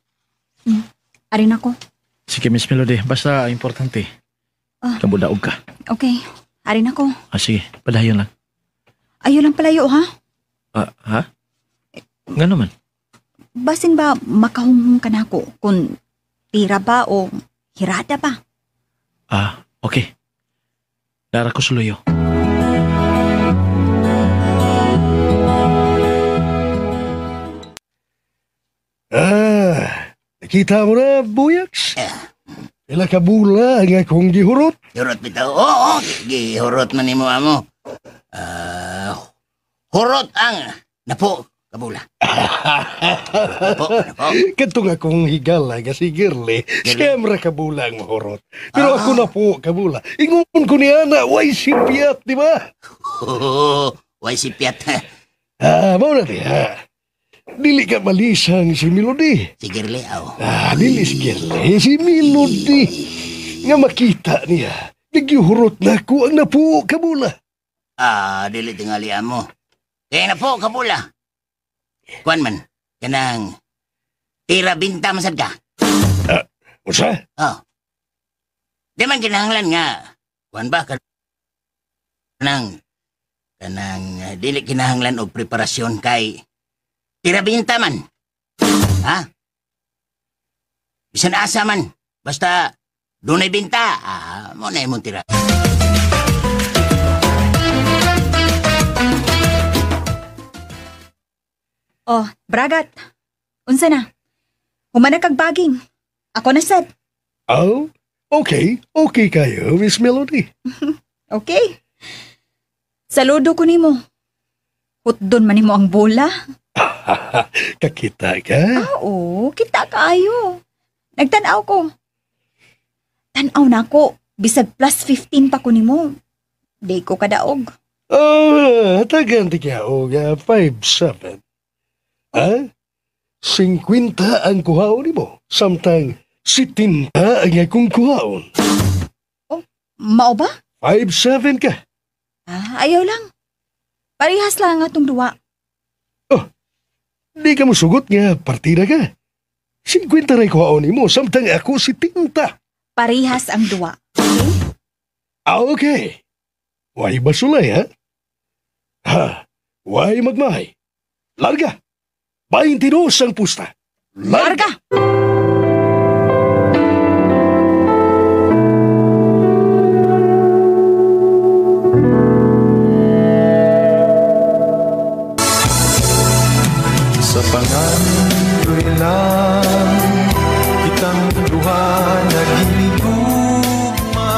Arin ako. Sige, Miss Melody. Basta importante. Ah. Kabudaog ka. Okay, arin ako. Ah, sige. Padayon lang. Ayaw lang palayo, ha? Ah, ha? Nga naman. Basin ba makahunghong ka na ako kung tira ba o hirada ba? Ah, okay. Dara ko suluyo. Ah, nakita mo na, Buyaks? Ila ka bula ang akong gihurot. Hurot bitaw. Oo, gihurot man nimo amo. Ah, hurot ang napo kabula. Napo, napo. Kadtong akong higala nga si Girly, siyempre kabula ang mahurot. Pero ako na po kabula. Ingon ko niya na, way sipyat, di ba? Oo, way sipyat. Ah, mao na diha. Dili ka malisang si Melody. Si Girly, aw. Ah, dili si Girly, si Melody. Nga makita niya, nagyuhurot na ko ang napo kabula. Ah, dili tingali amo. Kaya napo kabula. Kuan man, kanang tira binta masad ka. Ah, unsa? Oh. Di man kinahanglan nga. Kuan ba kanang kanang dili kinahanglan og preparasyon kay tira binta man. Ha? Bisan asa man. Basta dunay binta, ah, mo na imong tira. Oh, Bragat. Unsa na? Humana kag baging. Ako na sad. Oh, okay. Okay kayo, Miss Melody. Okay. Saludo ko nimo. Hutdon man nimo ang bola. Kakita ka? Oo, kita kaayo. Nagtan-aw ko. Tan-aw na ako. Bisag plus 15 pa ko nimo. Di ko kadaog. Oh, tagan ti ka og 5'7". Ha? 50 ang kuhaon nimo. Samtang 70 ang akong kuhaon. Oh, mao ba? 5'7" ka. Ah, ayaw lang. Parehas lang ang atong duwa. Di ka mosugot nga partida ka. 50 ray kuhaon nimo samtang ako 70. Parehas ang duwa. Ah, okay. Way basulay, ha? Ha, way magmahay. Larga! 22 ang pusta. Larga! Sa pangandoy lang kitang duha naghinigugma.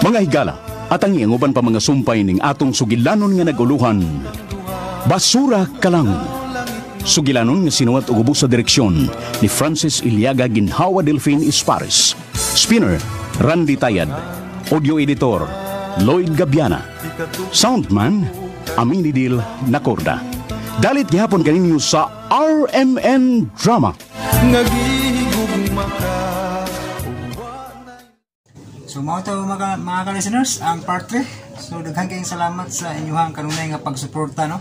Mga higala, at ang iyang uban pa mga sumpay ning atong sugilanon nga naguluhan. Basura ka lang. Sugilanon nga sinuwat og ubos sa direksyon ni Francis Iliaga Ginhawa Delfin Ispares. Spinner, Randy Tayad. Audio editor, Lloyd Gabiana. Soundman, Aminidil Nacorda. Dalit gihapon kaninyo sa RMN Drama. Nagihigugma ka. So mao to mga ka-listeners ang part 3. So daghan kayong salamat sa inyuhang kanunay nga pagsuporta, no.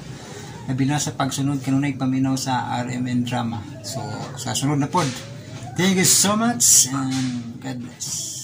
Labi na sa pagsunod kanunay paminaw sa RMN Drama. So sa sunod na pod. Thank you so much and God bless.